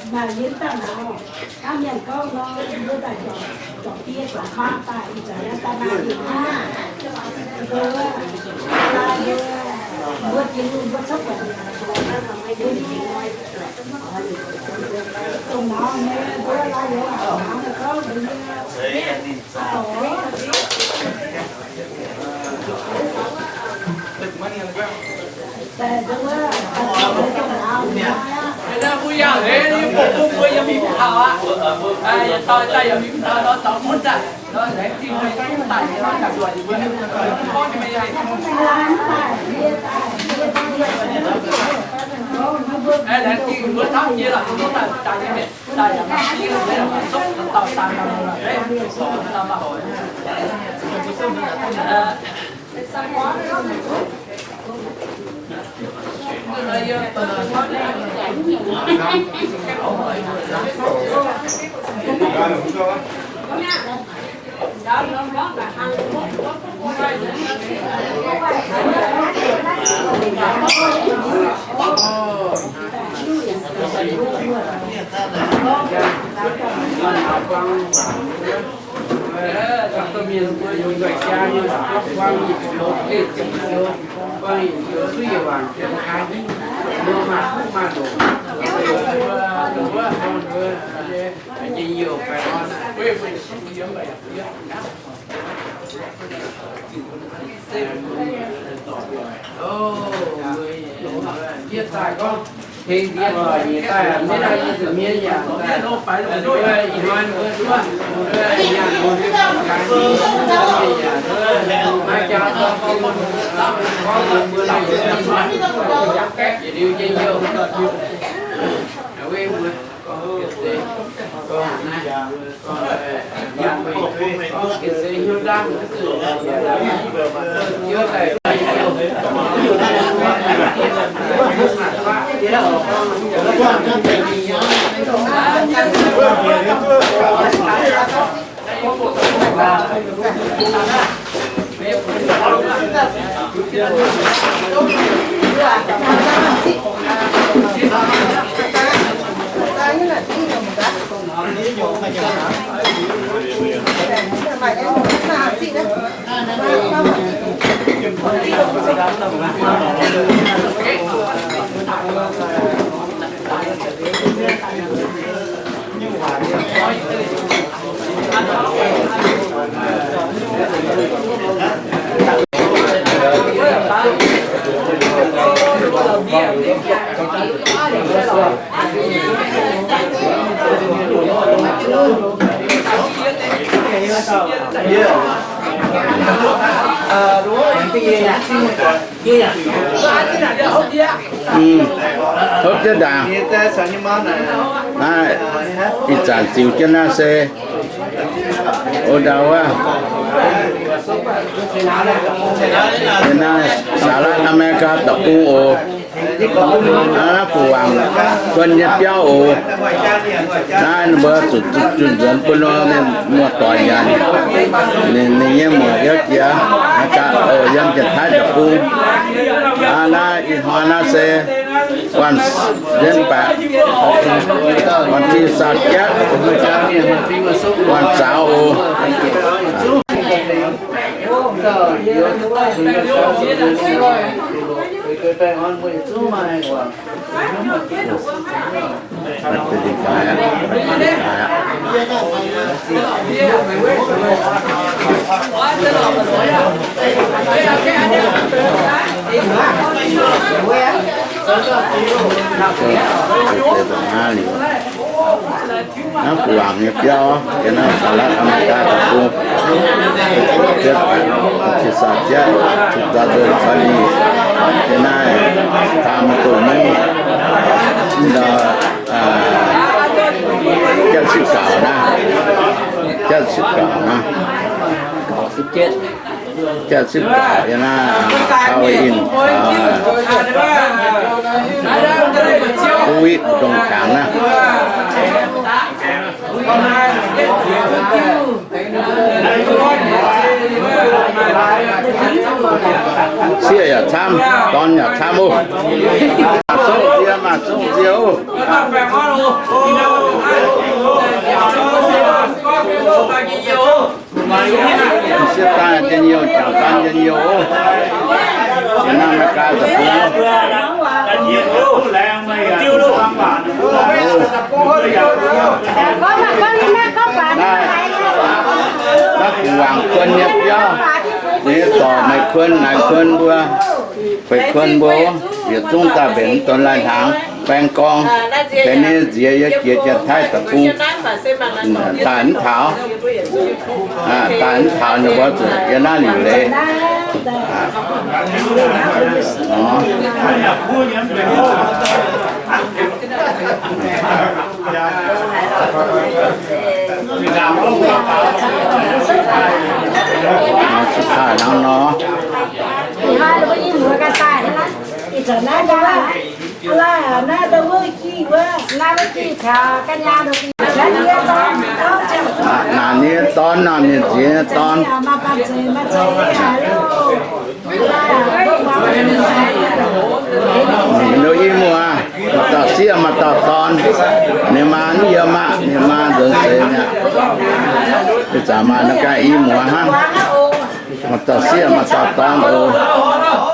Naaic yie dangh nor, hnangv mienh gorngv nor, mbuo daaih juangc, juangc die juangc maa daaih, ih zanc naaiv daaih maaih dingc hnangv. Mbuo, mbuo, mbuo jiex mingh mbuo cuotv buatc mbuo nyei, dongh nor nyei, mbuo laaix youz hnangv gorngv mbuo nyei, Hopv jienv ndaangc. Naaiv ih zanc ziux jienv naaiv se o ndau wuov. Naaiv saax laatv Aa^me^li^gaa deic-bung oc. Naaiv Fu Wangc Kuon nyei biauv oc. Naaiv mbuo zuqc zunh nzuonx bun mienh muoz-doic nyanc. Ninh, ninh nyei muoc yiem jiex, gaax oc, yiem Janx-Taiv deic-bung. Naaiv ih hnoi naaiv se วันที่ สามสิบ วันเสาร์ oc. Naaiv Fu Wangc nyei biauv, yiem naaiv สหรัฐอเมริกา deic-bung. Cietv, cietv saax jienv, cietv daaih nzunc caux ninh, yiem naaiv taam doqc mungv, mv ndau, jatv sipv gauc naaiv, jatv sipv gauc naaiv. Jatv sipv gauc yiem naaiv, Hawaiian, Covid dongh qangx naaiv. Sieqv yaac camv, dorn yaac camv oc. Maaih zongv nzie, maaih zongv nzie oc. Sieqv daaih njien-youh, jangc daaih njien-youh oc. Yiem naaiv America deic-bung. Naaiv, naaiv Fu Wangc Kuon nyei biauv, ninh nyei dorc Meih Kuon, Naaiv Kuon mbuo, Feix Kuon mbuo, yietc zungv daaih mbenc donx lai-hnaangx baeng gorng, benx ninh nyei nziex yiem jiex Janx-Taiv deic-bung. Daaih mv taux, daaih mv taux ninh mbuo zuqc yiem naaiv liuc leiz. Hnangv nor. Naaic nyei dorn, naaic nyei nziex nyei dorn. Ninh i muoz, maaih dauh sieqv maaih dauh dorn. Ninh maa mv yiem aqv, ninh maa nzuonx seix mi'aqv. Ih zanc maaih naaiv ganh i muoz hnangv. Maaih dauh sieqv maaih dauh dorn oc.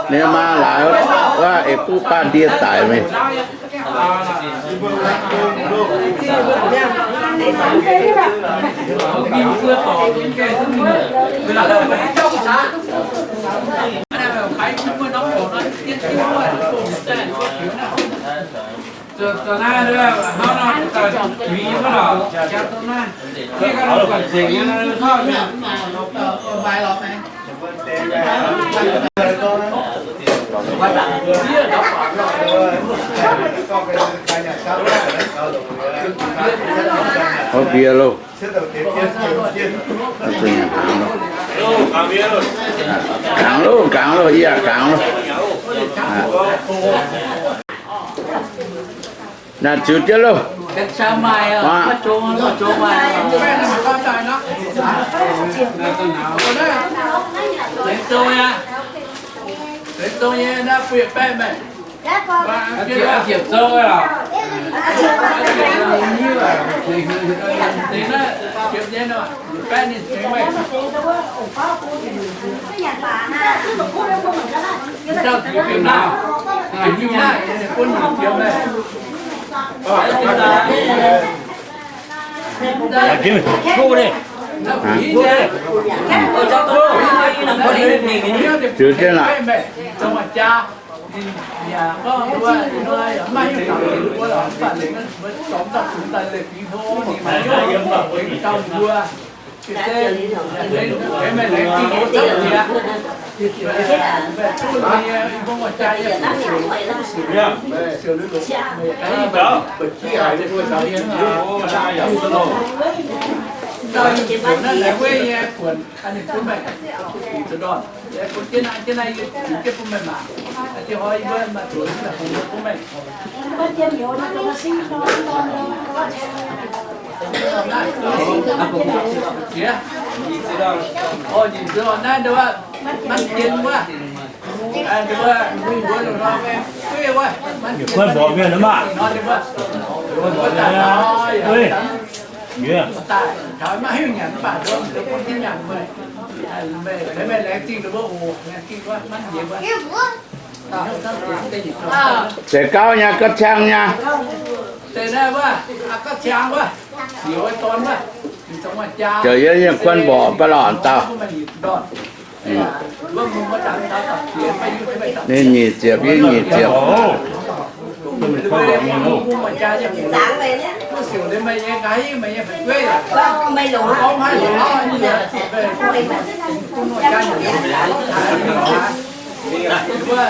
Ninh maa laaix wuov eix fuqv baav ndie daic mingh. Hov mbie loh. Gangx loh, gangx loh, yie gangx loh. Naaic ziux jienv loh. Ziux jienv laac. Kuv mborqc mienh nor maah. Kuv mborqc mienh nor. Deix gauv nyei, gauv ciang nyei. Zoux yie nyei kuv mborqc baav lorqc dauh. Ninh nyic ziepc, yie nyic ziepc.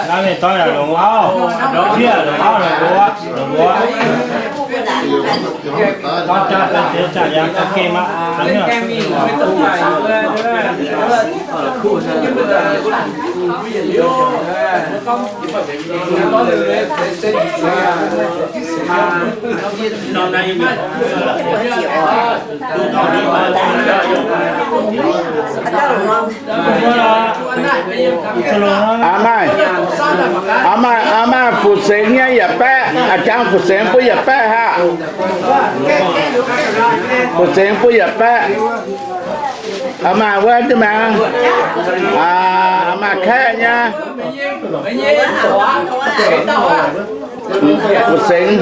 Naaiv mienh dorn yaac longc auv, ndiev longc auv, longc mbuox, longc mbuox. Gorngv jaav deix jaav yangh ga'gengh maqv. Aa maaih, aa maaih, aa maaih Fu-Sengx nyei yietc baeqv, aa jangx Fu-Sengx bun yietc baeqv haic. Fu-Sengx bun yietc baeqv. Aa maaih wuov duqv maengx. Aa maaih kaeqv nyei. Fu-Sengx.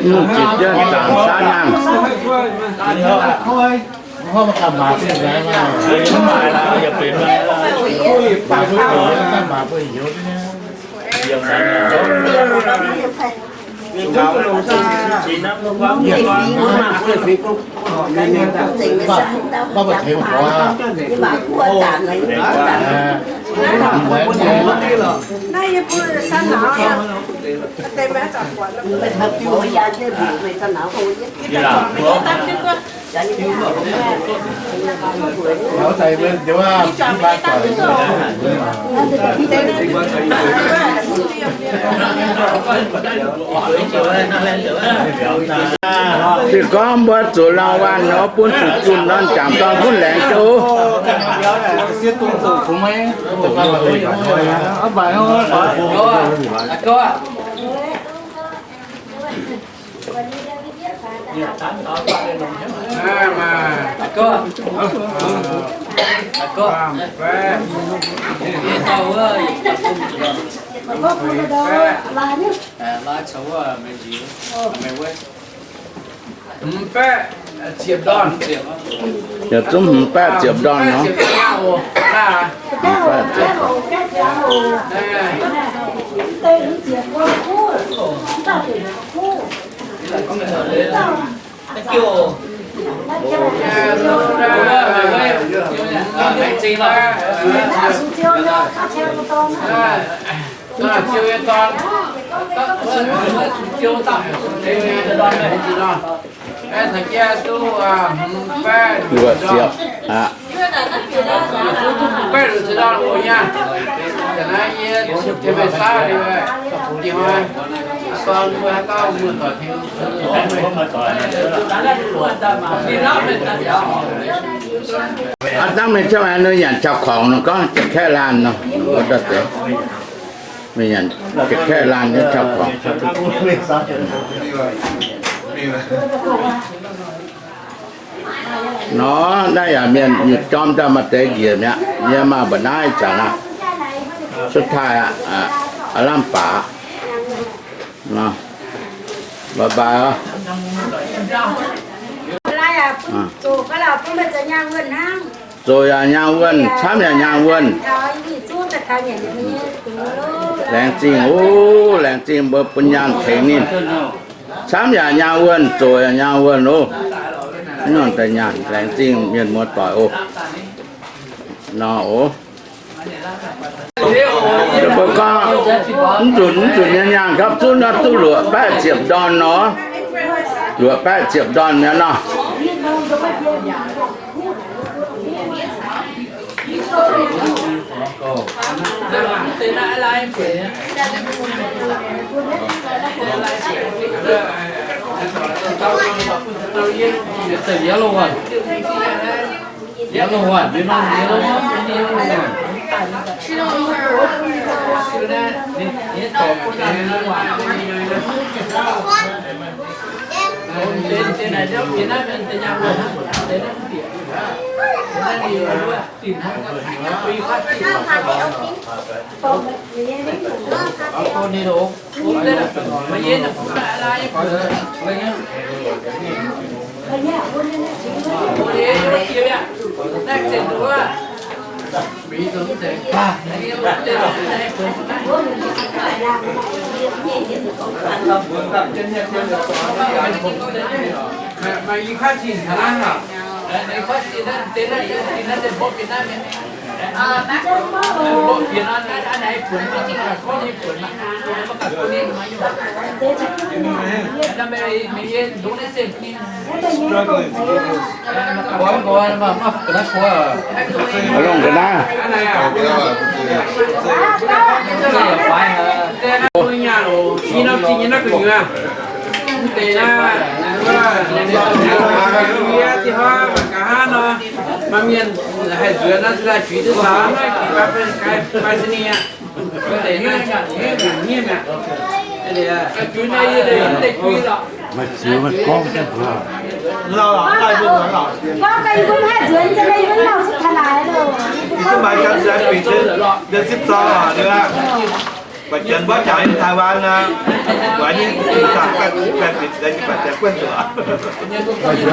Mv zitc jienv zaangc saav nyaanh. Se gorngv mbuo zuqc lauh waanh nor, bun zuqc junh nor, jangc dorn gunv laengz jienv. Hmz baeqv ziepc ndorn. Yietc zungv hmz baeqv ziepc ndorn nor. Hmz baeqv ziepc ndorn. Luoqc ziepc aqv. Aav dangh mingh ziouc ninh nyanc jauv-kuangx nor, gorngv Janx-Kaeqv laanh nor, mingh nyanc Janx-Kaeqv laanh nyei jauv-kuangx. Nor, naaiv yaac mienh nyutc jorm daaih maaih deix njiec mi'aqv. Yie maaih mba'naaiv zanc aqv. Cuotv taaih aqv, aav lamh baac. Bye bye oc. Zoqc yaac nyaanh wuonh, camv yaac nyaanh wuonh. Laengz zingh oc, laengz zingh mbuo bun nyaanh tengx ninh. Camv yaac nyaanh wuonh, zoqc yaac nyaanh wuonh oc. Mv nongc daaih nyaanh, laengz zingh mienh muoz-doic oc. Nor oc. Mbuo gorngv mv zunc, mv zunc nyei nyaanh gapv zunv nor duqv luoqc baeqv ziepc ndorn nor. Luoqc baeqv ziepc ndorn mi'aqv nor. Longc ga'naaiv. Maaih mienh haih nzuonx nor, se daaih juix duqv caux naaiv, juix bai, bai, bai sini aqv. Gorngv gaax yie mbuo haih nzuonx, se meih yie mbuo lauh cuotv taux naaic loh. Baac Janx mbuo jaax Taiwan aqv, weic nyei baac Janx guanh bieqc, baac Janx guanh zuqc.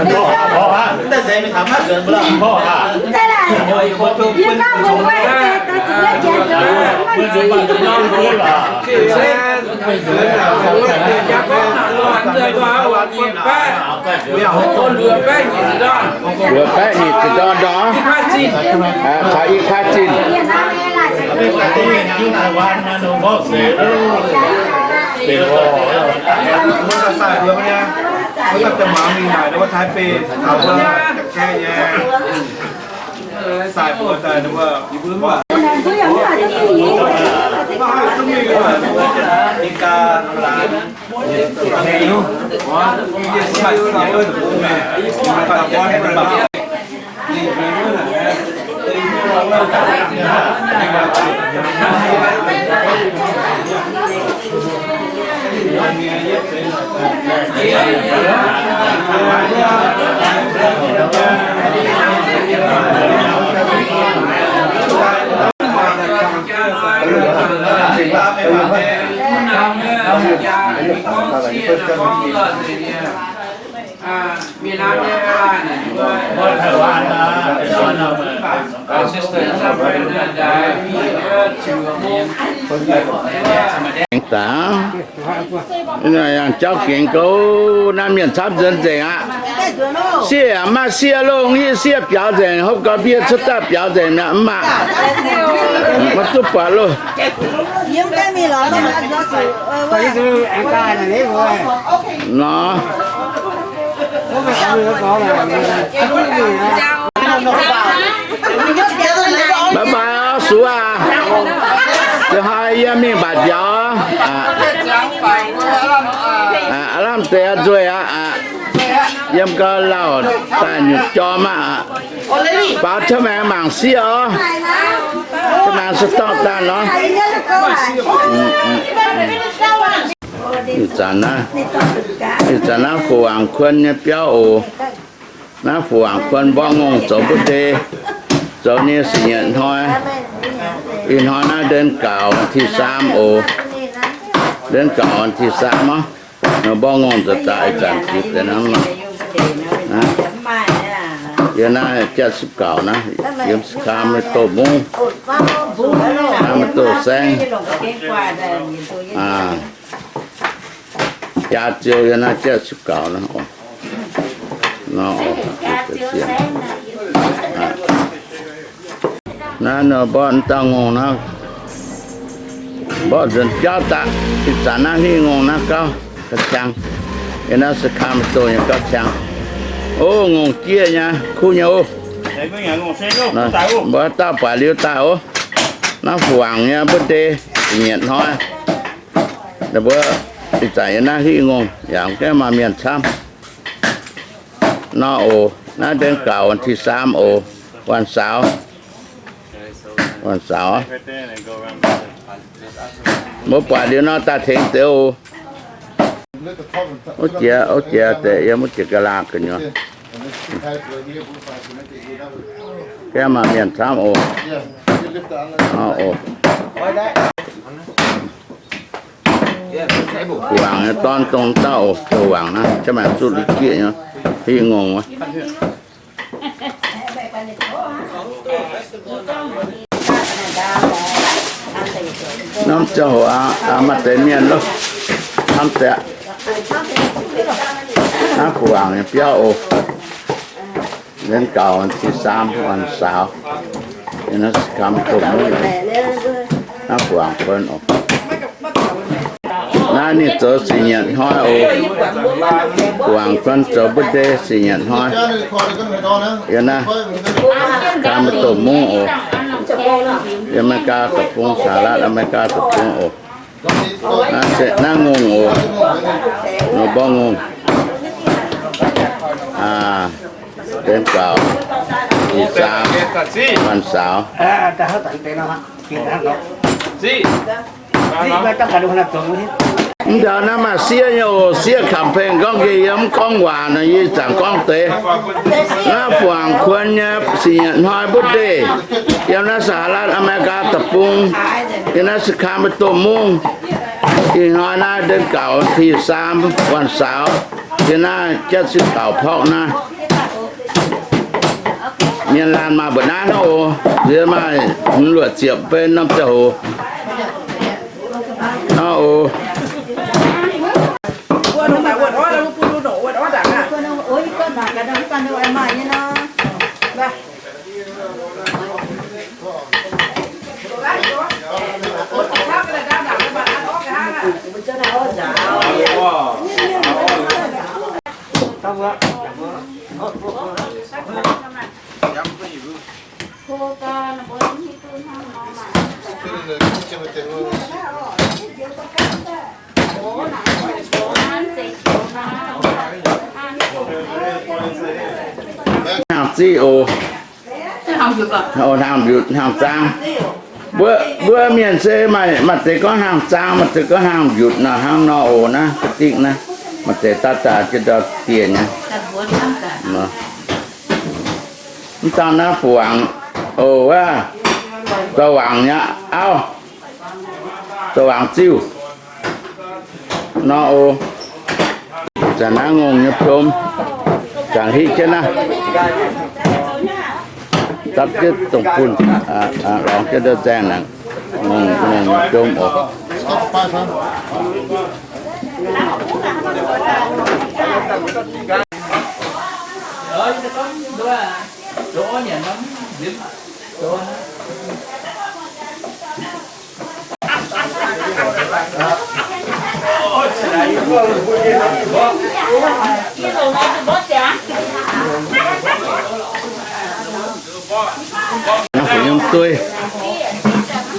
Luoqc baeqv nyic ziepc ndorn ndorm. Caux i kuaaiv zinh. Aengx dangx, yangh jauv gengx gouv, naaiv mienh camv nzuonx nzengc aqv. Sieqv yaac maiv sieqv loh, hitv sieqv biaux nzengc, hopv gau bieiv cuotv daaih biaux nzengc mi'aqv, mv baac maiv duqv buatc loh. Nor. Bye bye oc, suov aac. Ziouc haiz yie mingh mbatc njaaux. Aav lamh deix nzueih aqv. Yiem gau lauh daaih nyutc jorm aqv. Faaux ca'maengx mangc sieqv oc. Ca'maengx se dorngh daaih nor. Ih zanc naaiv, ih zanc naaiv Fu Waangc Kuon nyei biauv oc. Naaiv Fu Waangc Kuon mborqv ngongh zoux mbu'ndei, zoux nyei siec nyetc hnoi. Ih hnoi naaiv เดือนเก้า วันที่สาม oc. เดือนเก้า วันที่สาม oc. Nor mborqv ngongh zoux daaih ih zanc jiex deix hnangv nor. Yie naaiv เจ็ดสิบเก้า naaiv, yiem สาขา maaih doz mungv, naaiv maaih doz saengv. Jaax ziouc yie naaiv เจ็ดสิบเก้า naaiv oc. Nor oc. Naaiv nor mborqv dauh ngongh naaiv, mborqv nzuonx biauv daaih. Ih zanc naaiv hiuv ngongh naaiv gauh, gauh qangx. Yie naaiv สาขา maaih doz nyei gauh qangx. O, ngongh jieqv nyei, kuv nyei oc. Mbuo dauh buatc liuz daaih oc. Naaiv Fu Waangc nyei mbu'ndei, siec nyetc hnoi. Ninh mbuo ih zanc yie naaiv hiuv ngongh yaac mv gaengh maaih mienh camv. Nor oc, naaiv เดือนเก้า วันที่สาม oc, วันเสาร์ วันเสาร์. Mbuo buatc liuz nor daaih tengx deix oc. Wuov jiex, wuov jiex deix yiem wuov jiex ga'laqc gu'nyuoz. Gaengh maaih mienh camv oc. Nor oc. Fu Waangc nyei dorn dongh dauh oc, Fu Waangc naaiv, ca'maengx zuqc liuz jieqv nyei, hiuv ngongh wuov. Norm ziangh hoc aqv, maaih deix mienh loh, camv deix. Naaiv Fu Waangc nyei biauv oc. เดือนเก้า วันที่สาม วันเสาร์. Yie naaiv สาขา maaih doz mungv. Naaiv Fu Waangc Kuon oc. Naaiv ninh zoux siec nyetc hnoi oc. Fu Waangc Kuon zoux mbu'ndei siec nyetc hnoi. Yie naaiv สาขา maaih doz mungv oc. Yiem America deic-bung, สหรัฐอเมริกา deic-bung oc. Naaiv se naaiv ngongh oc. Nor mborqv ngongh. Aa, เดือนเก้า วันที่สาม วันเสาร์. Mv ndau naaiv maaih sieqv nyei oc. Sieqv คำเพลง gorngv nqemh yie mv gorngv waac nor, yie zanc gorngv deix. Naaiv Fu Waangc Kuon nyei siec nyetc hnoi mbu'ndei, yiem naaiv สหรัฐอเมริกา deic-bung, yiem naaiv สาขา maaih doz mungv. Ih hnoi naaiv เดือนเก้า วันที่สาม วันเสาร์, yiem naaiv เจ็ดสิบเก้า porv naaiv. Mienh laanh maaih mbu'naaiv nor oc. Yie maaih hmz luoqc ziepc benx norm ziangh hoc nor oc. Hnaangx ziqv oc. Hnaangx mbiutc, hnaangx zaang. Mbuo, mbuo mienh se maaih, maaih deix gorngv hnaangx zaang, maaih deix gorngv hnaangx mbiutc nor, hnangv nor oc. Naaiv ga'dingh naaiv, maaih deix daav daaih jienv ndau dieh nyei. Mv dangh naaiv Fu Waangc oc, wuov, zoux waangc nyei auv, zoux waangc ziuh nor oc. Zanc naaiv ngongh nyei piom, zanc hiv jienv naaiv, dapv jienv dongh bunh, lorngx jienv ndau zaeng naaic, ngongh, ngongh nyei piom oc. dueiv,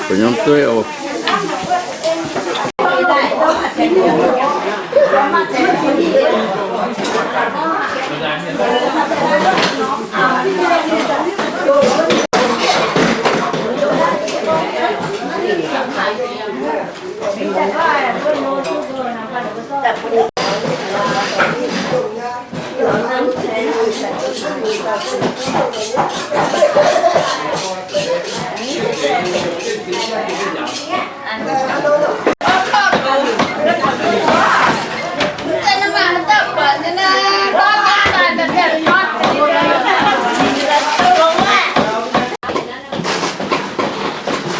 buoz-nyormv dueiv oc.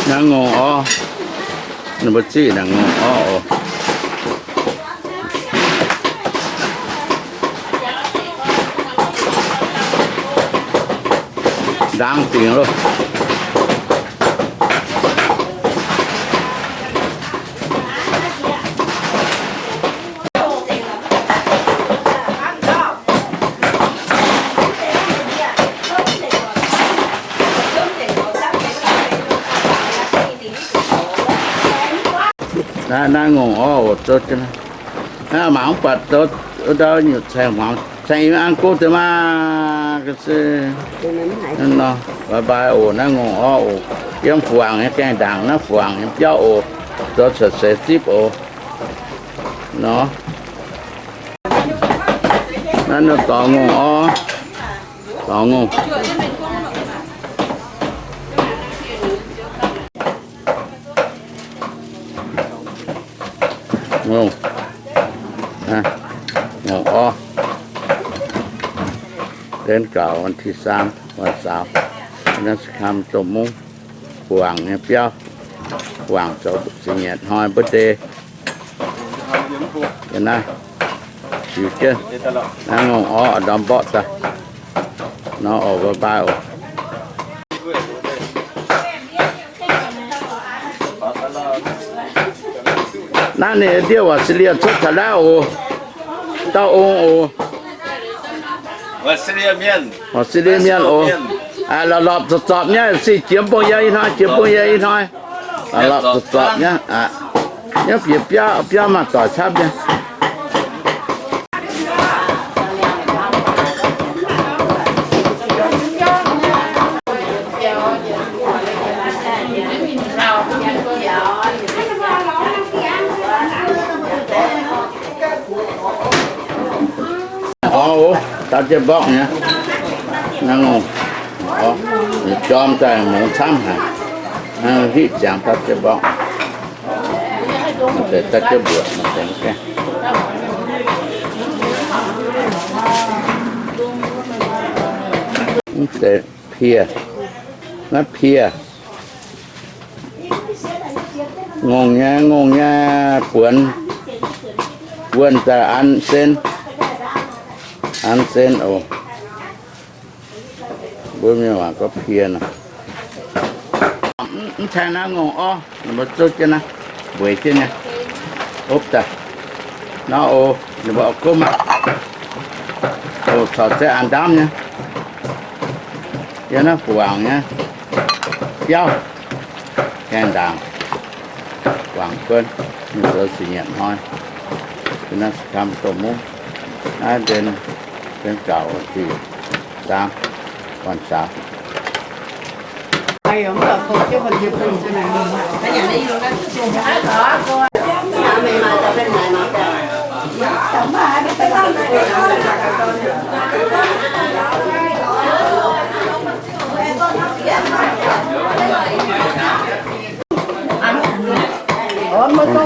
Naaiv ngongh orv, ninh mbuo ziqv naaiv ngongh orv oc. Ndaangc dingc loh. Naaiv, naaiv ngongh orv oc, zoux jienv naaiv. Naaiv mangc mv buatc zoux ndau nyutc caengx hmuangx, caengx i an go deix maah. Ga'sie nor, bye bye oc. Naaiv ngongh orv oc. Yiem fuangx nyei gaengh ndaangc, naaiv fuangx nyei biauv oc. Zoux cuotv seix zipv oc. Nor, naaiv ninh dorngx ngongh orv, dorngx ngongh. Ngongh, ngongh orv. Deix gauh วันที่สาม วันเสาร์ naaiv se kam doh mungv. Fuangx nyei biauv, fuangx zoux zingh nyeic hnoi mbuo deix. Naaiv, ziux jienv naaiv ngongh orv ndorm mborqv daaih. Nor oc, bye bye oc. Naaiv ninh ndiev Australia cuotv taux naaiv oc. Dauh ong oc. Australia mienh oc. Lorpc lorpc zorpc zorpc nyei, se jiex bung yie ih hnoi, jiex bung yie ih hnoi. Lorpc lorpc zorpc zorpc nyei aqv. Nyei bieqc biauv, biauv maaih doic camv nyei. Orv, daux jienv mborqv nyei. Naaiv ngongh orv, jorm daaih mungz camv haic. Hiv ziangx daux jienv mborqv. Daux jienv mbuoqc. Mv zeiz piev, naaiv piev. Ngongh nyei, ngongh nyei buonc, buonc daaih an sen, an sen oc. Mbuo mienh waac gorngv piev nor. Mv tengx naaiv ngongh orv, ninh mbuo zuqv jienv naaiv, mbueiz jienv nyei, opv daaih. Nor oc, ninh mbuo oix gomv aqv. Oc, corc se an ndaamv nyei. Yiem naaiv fuangx nyei biauv, gaengh ndaangc, fuangx kuonv, mingh zoux zingh nyanc hnoi. Naaiv se kamv doh mungv. Naaiv nzien, nzien gauh ziqc zaang, วันเสาร์.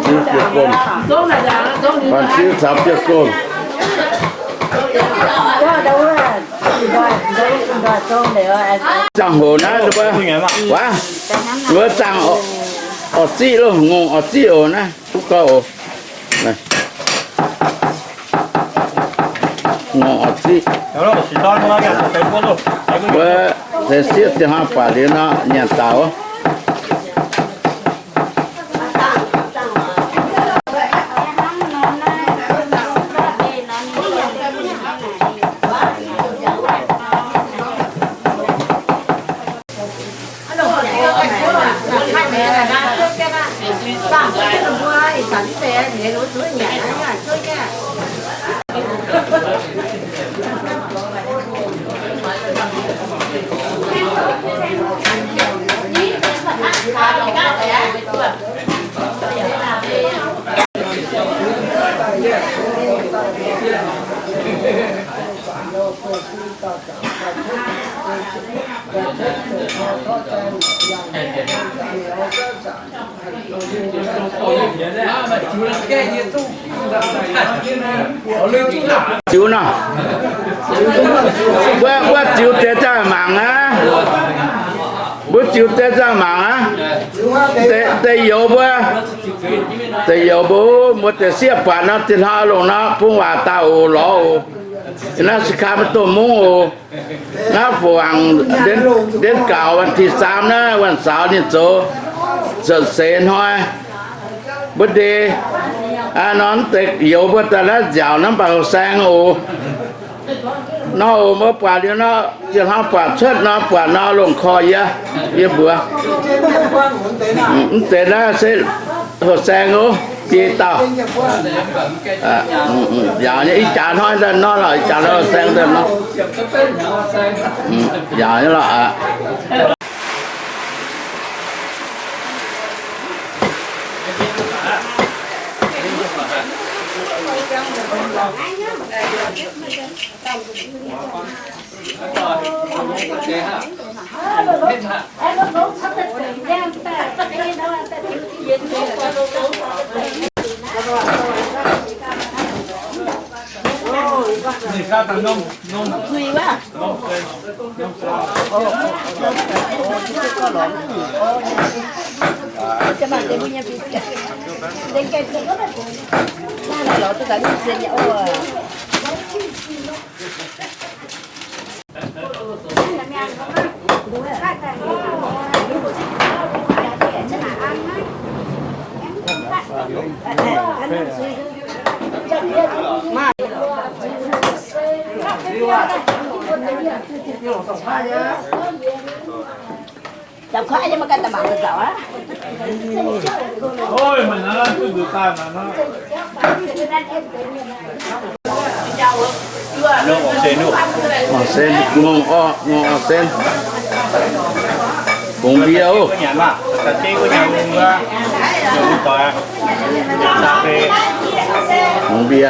Siuv ziec gomh, siuv caux ziec gomh. Zaangh hoc naaiv, wuov, wuov zaangh orv ziqv loh, ngongh orv ziqv oc naaiv, duqv gauh oc. Ngongh orv ziqv. Wuov, se sieqv ziangh hnoi buatc liuz nor, nyanc daux. Ziux nor, wuov, wuov ziux deix zangh mangc aqv. Mbuo ziux deix zangh mangc aqv. Deix, deix youz mbuo, deix youz mbuo, mbuo deix sieqv buatc nor, zinh hnoi longc nor, bung waac daaih oc, lorz oc. Naaiv se kaa maiv dongh mungv oc. Naaiv fu-angc ndienv gaux วันที่สาม naaiv, วันเสาร์ ninh zoux cuotv seix hnoi. Mbuo ndeic nor, deix youz mbuo daaih naaiv nziaauc naaiv mv baac houh saeng oc. Nor oc, mbuo buatc liuz nor, zinh hnoi buatc cuotv nor, buatc nor longc korv yie, yie mbuox. Mv deix naaiv se houh saeng oc, biei dauh. Nziaauc nyei, ih jaax hnoi daaih nor lorqc, ih jaax hnoi houh saeng daaih nor. Nziaauc nyei lorqc aqv. Orv sen, ngongh orv, ngongh orv sen. Bungx mbie oc. Bungx mbie.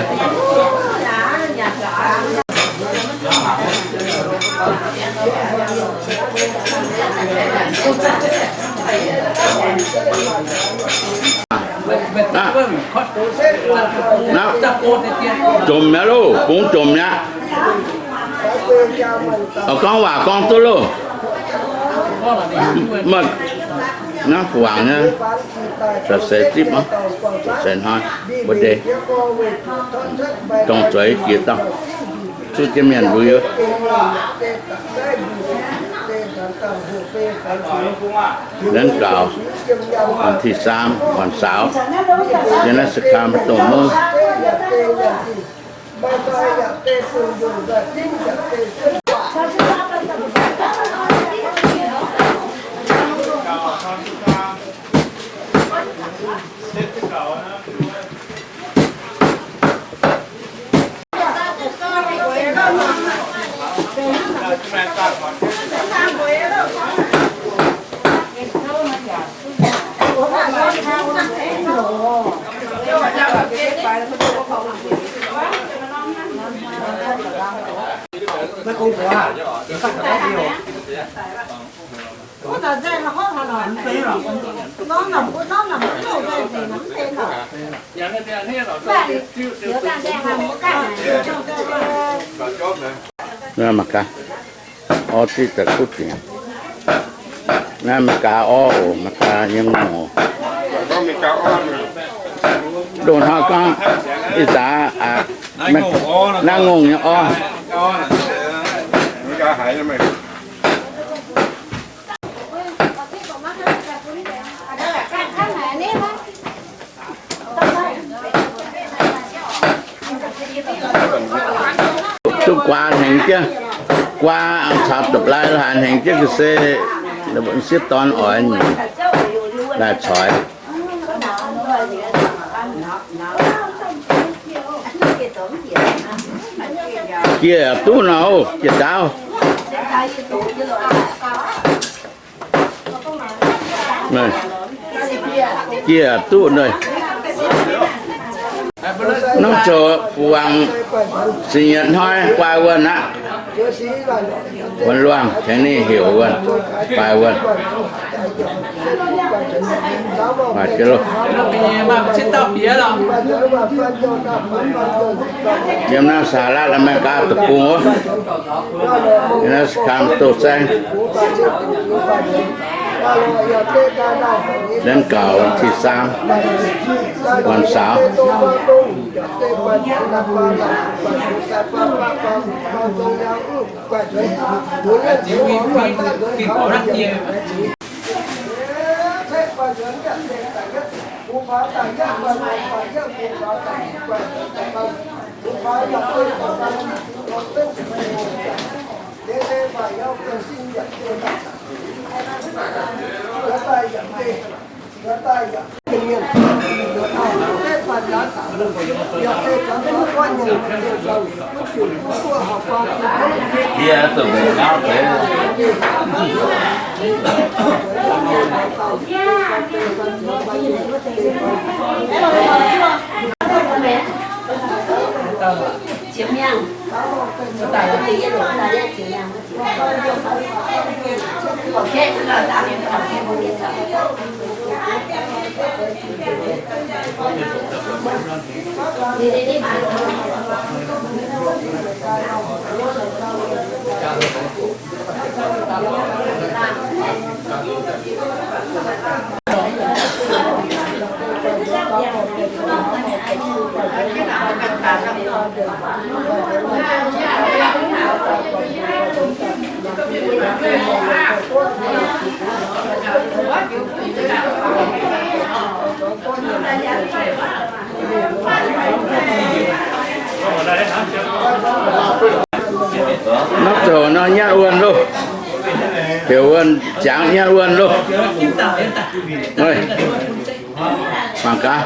Naaiv, jomc mi'aqv loh, bungx jomc mi'aqv. Oix gorngv waac gorngv duqv loh. Mv, naaiv fu-angc nyei, cuotv seix zipv mv, cuotv seix hnoi, mbuo ndeic, dongh zueiz jiex dauh, zuqv jienv mienh lui. Nzengc gaux, วันที่สาม วันเสาร์ yiem naaiv สะคามประตู mungv. Naaiv mangc gaax, orv zipv daaih kuv dingc. Naaiv Meigaa orv oc, Meigaa nyei ngongh oc. Loz-hnoi gorngv ih zanc aqv, naaiv ngongh nyei orv. Duqv guaa hengx jienv, guaa caux dopv-lai haaix hengx jienv ga'sie, sieqv dorn oix nyungc daaih coix. Jiex duqv nor, jiex daauv. Jiex duqv nor. Norm zoux wangc singx nyei hnoi guai wuonh aqv. Wuonh luangh tengx ninh heuc wuonh, guai wuonh. Yiem naaiv Saharaatv Aa^me^li^gaa deic-bung wuov, yiem naaiv Sacramento saengv, liemh gauh วันที่สาม วันเสาร์ Naaiv zoux nor nyatv wuonh loh. Heuc wuonh jangx nyatv wuonh loh. Mangc gaax.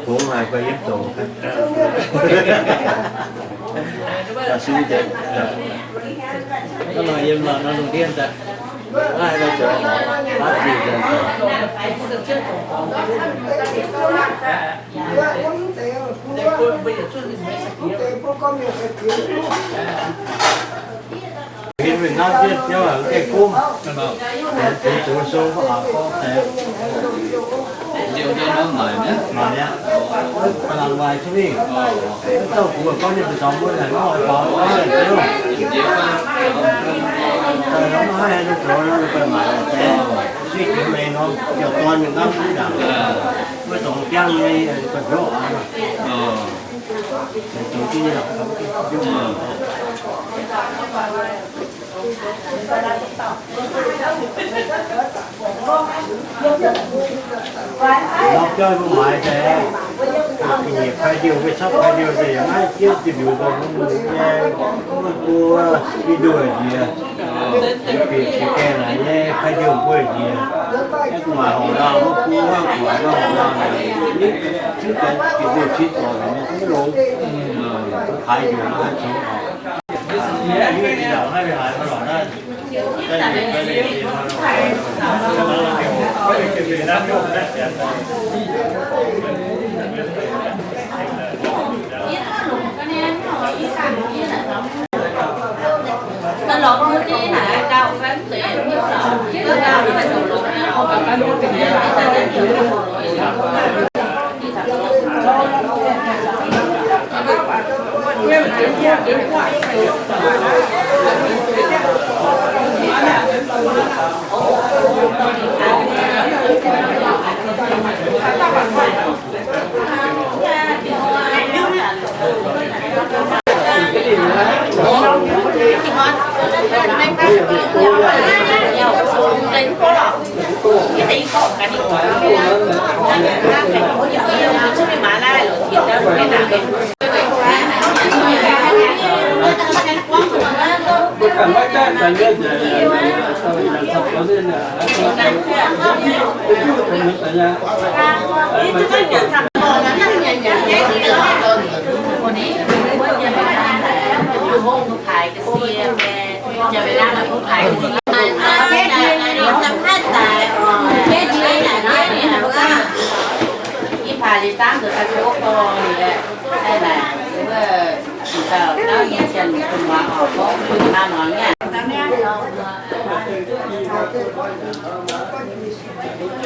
Kungx haiz guai yiem zoux. Daux sư deix. Hnangv nor yiem nor, nor lungh ndiev daaih. Maiv haaix nor zoux, baav zinh daaih zoux. Ninh mingh ngauv jienv biauv haic gengh gomv. Zuqc zuqc sou mv aqc gorngv deix. Maaic mi'aqv. Ba'laqc waaic jienv mingh. Mv dauh gux gorngv nyei, mbuo zuangx mbuo naaic mv oix faaux, mv oix faaux. Daaih nor mv haih zoux nor, mbuo maaic deix. Suiv jiex meix nor, ziouc dorn mingh ngauv jienv ndaangc. Mbuo dorngx jangv nyei, guanh hnyouv aqv. Norm jauv mbuo maaiz daaih, ga'nyiec kuaix ndiuh, mbuo camv kuaix ndiuh nzengc, yaac maiv jieqv diuh mbiuz nzengc, mbuo mungz nyei, mbuo buo, buo nduoh njiec, bieqc jiex gaengh naaic nyei kuaix ndiuh mbuo njiec, aeqv, gu'nguaaic horngc nor, mbuo buo gu'nguaaic nor horngc nor, mv, mv gaengh diuh mbuo cingx zorc nyei, mv longx, kuaix ndiuh nor, haaix zoux horngc.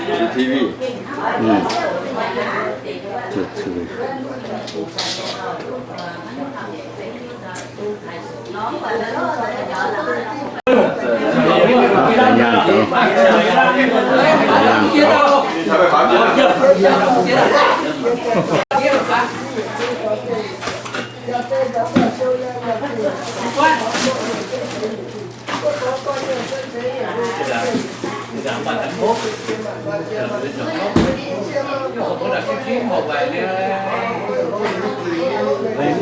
G T V. Mm. G T V.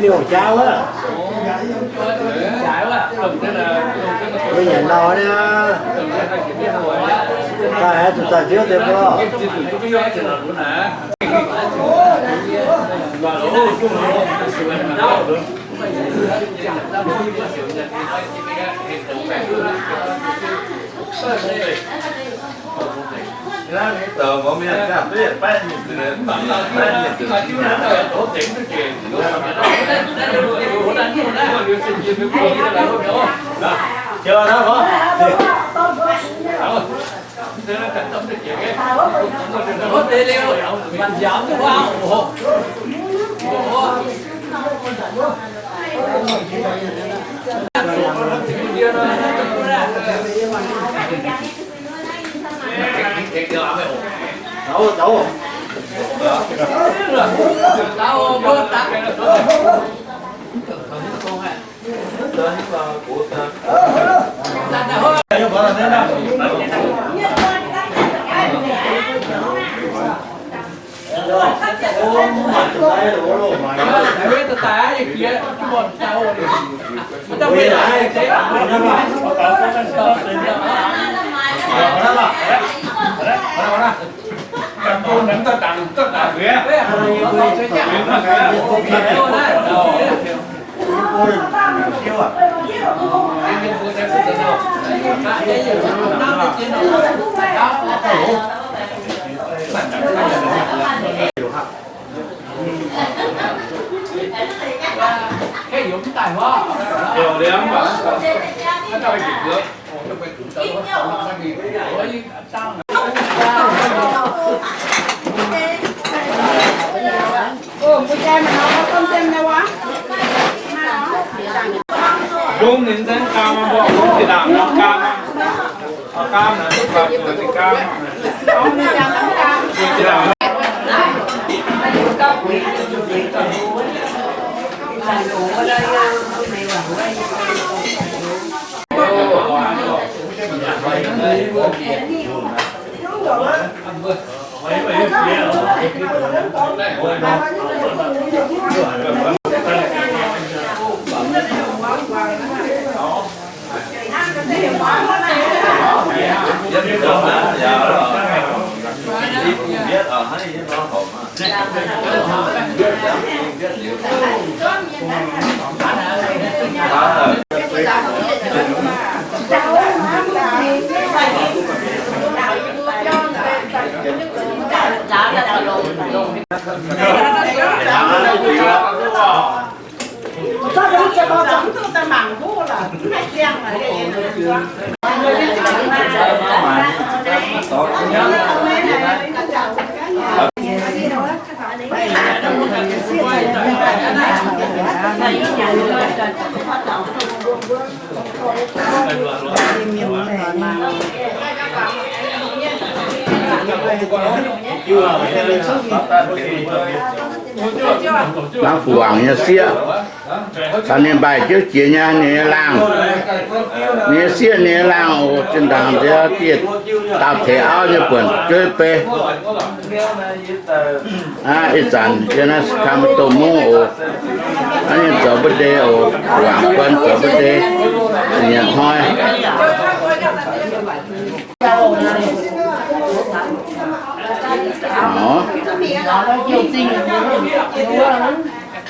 Liuz jaav wuov. Mbuo nyanc nor niaa. Daaih aeqv, zuqc daaih nziouv deix mbuo. Hnangv fuqv wangc nyei sieqv, caux ninh mbaih jienv jiex nyei ninh nyei laangh, ninh nyei sieqv ninh nyei laangh oc. Zinh ndaangc nziex dieh dauh teix auv nyei buonc jueiv bei. Ih zanc yiem naaiv Sacramento mungv oc. Naaiv ninh zoux mba'ndei oc, wangc guon zoux mba'ndei, nyiec hnoi.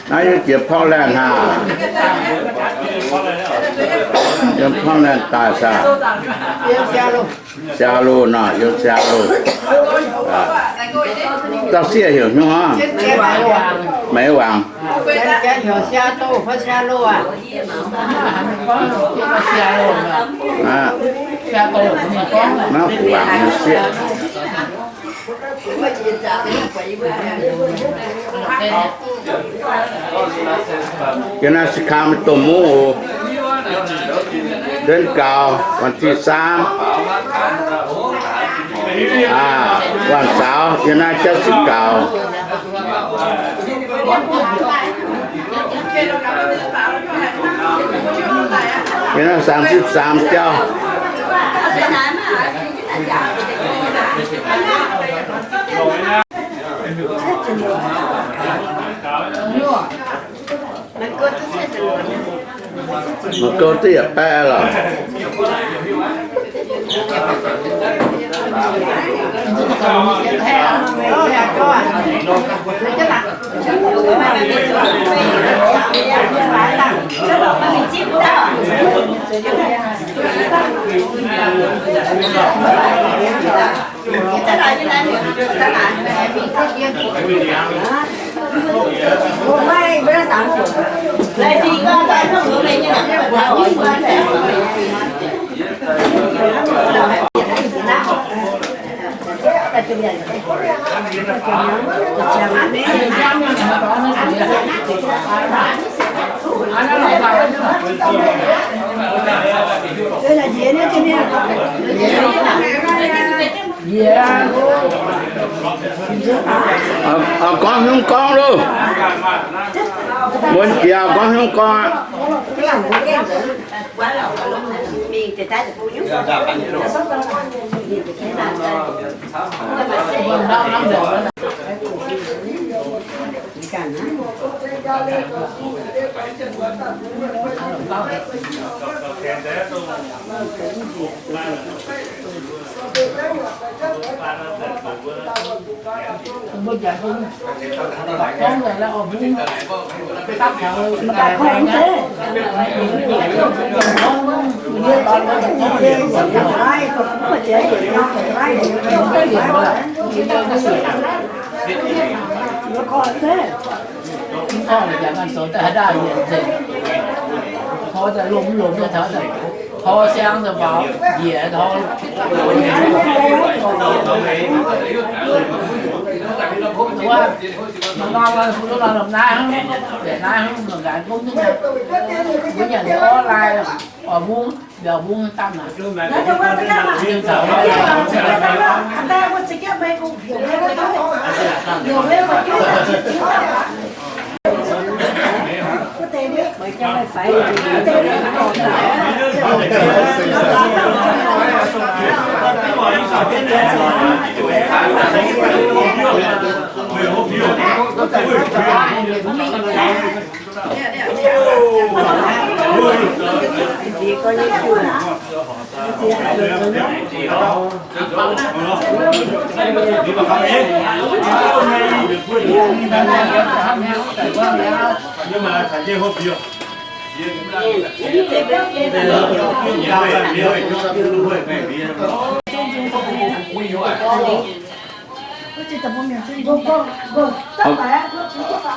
Naaiv yiem jiex Portland hnangv. Yiem Portland daaih saah? Seattle nor, yiem Seattle. Dauh sieqv heuc hnyouv hnangv. Meix Wangc. Naaiv fuqv wangc nyei sieqv. Yiem naaiv Sacramento mungv oc, nduenx gaux, วันที่สาม aa, วันเสาร์ yiem naaiv jauv ziqc gaux. Yiem naaiv สามสิบสาม jauv. Mangc gouv duqv yietc baeqv lorqc. Gorngv haaix nyungc gorngv loh. Muonz jiex gorngv haaix nyungc gorngv aqv.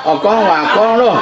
Oix gorngv waac gorngv loh.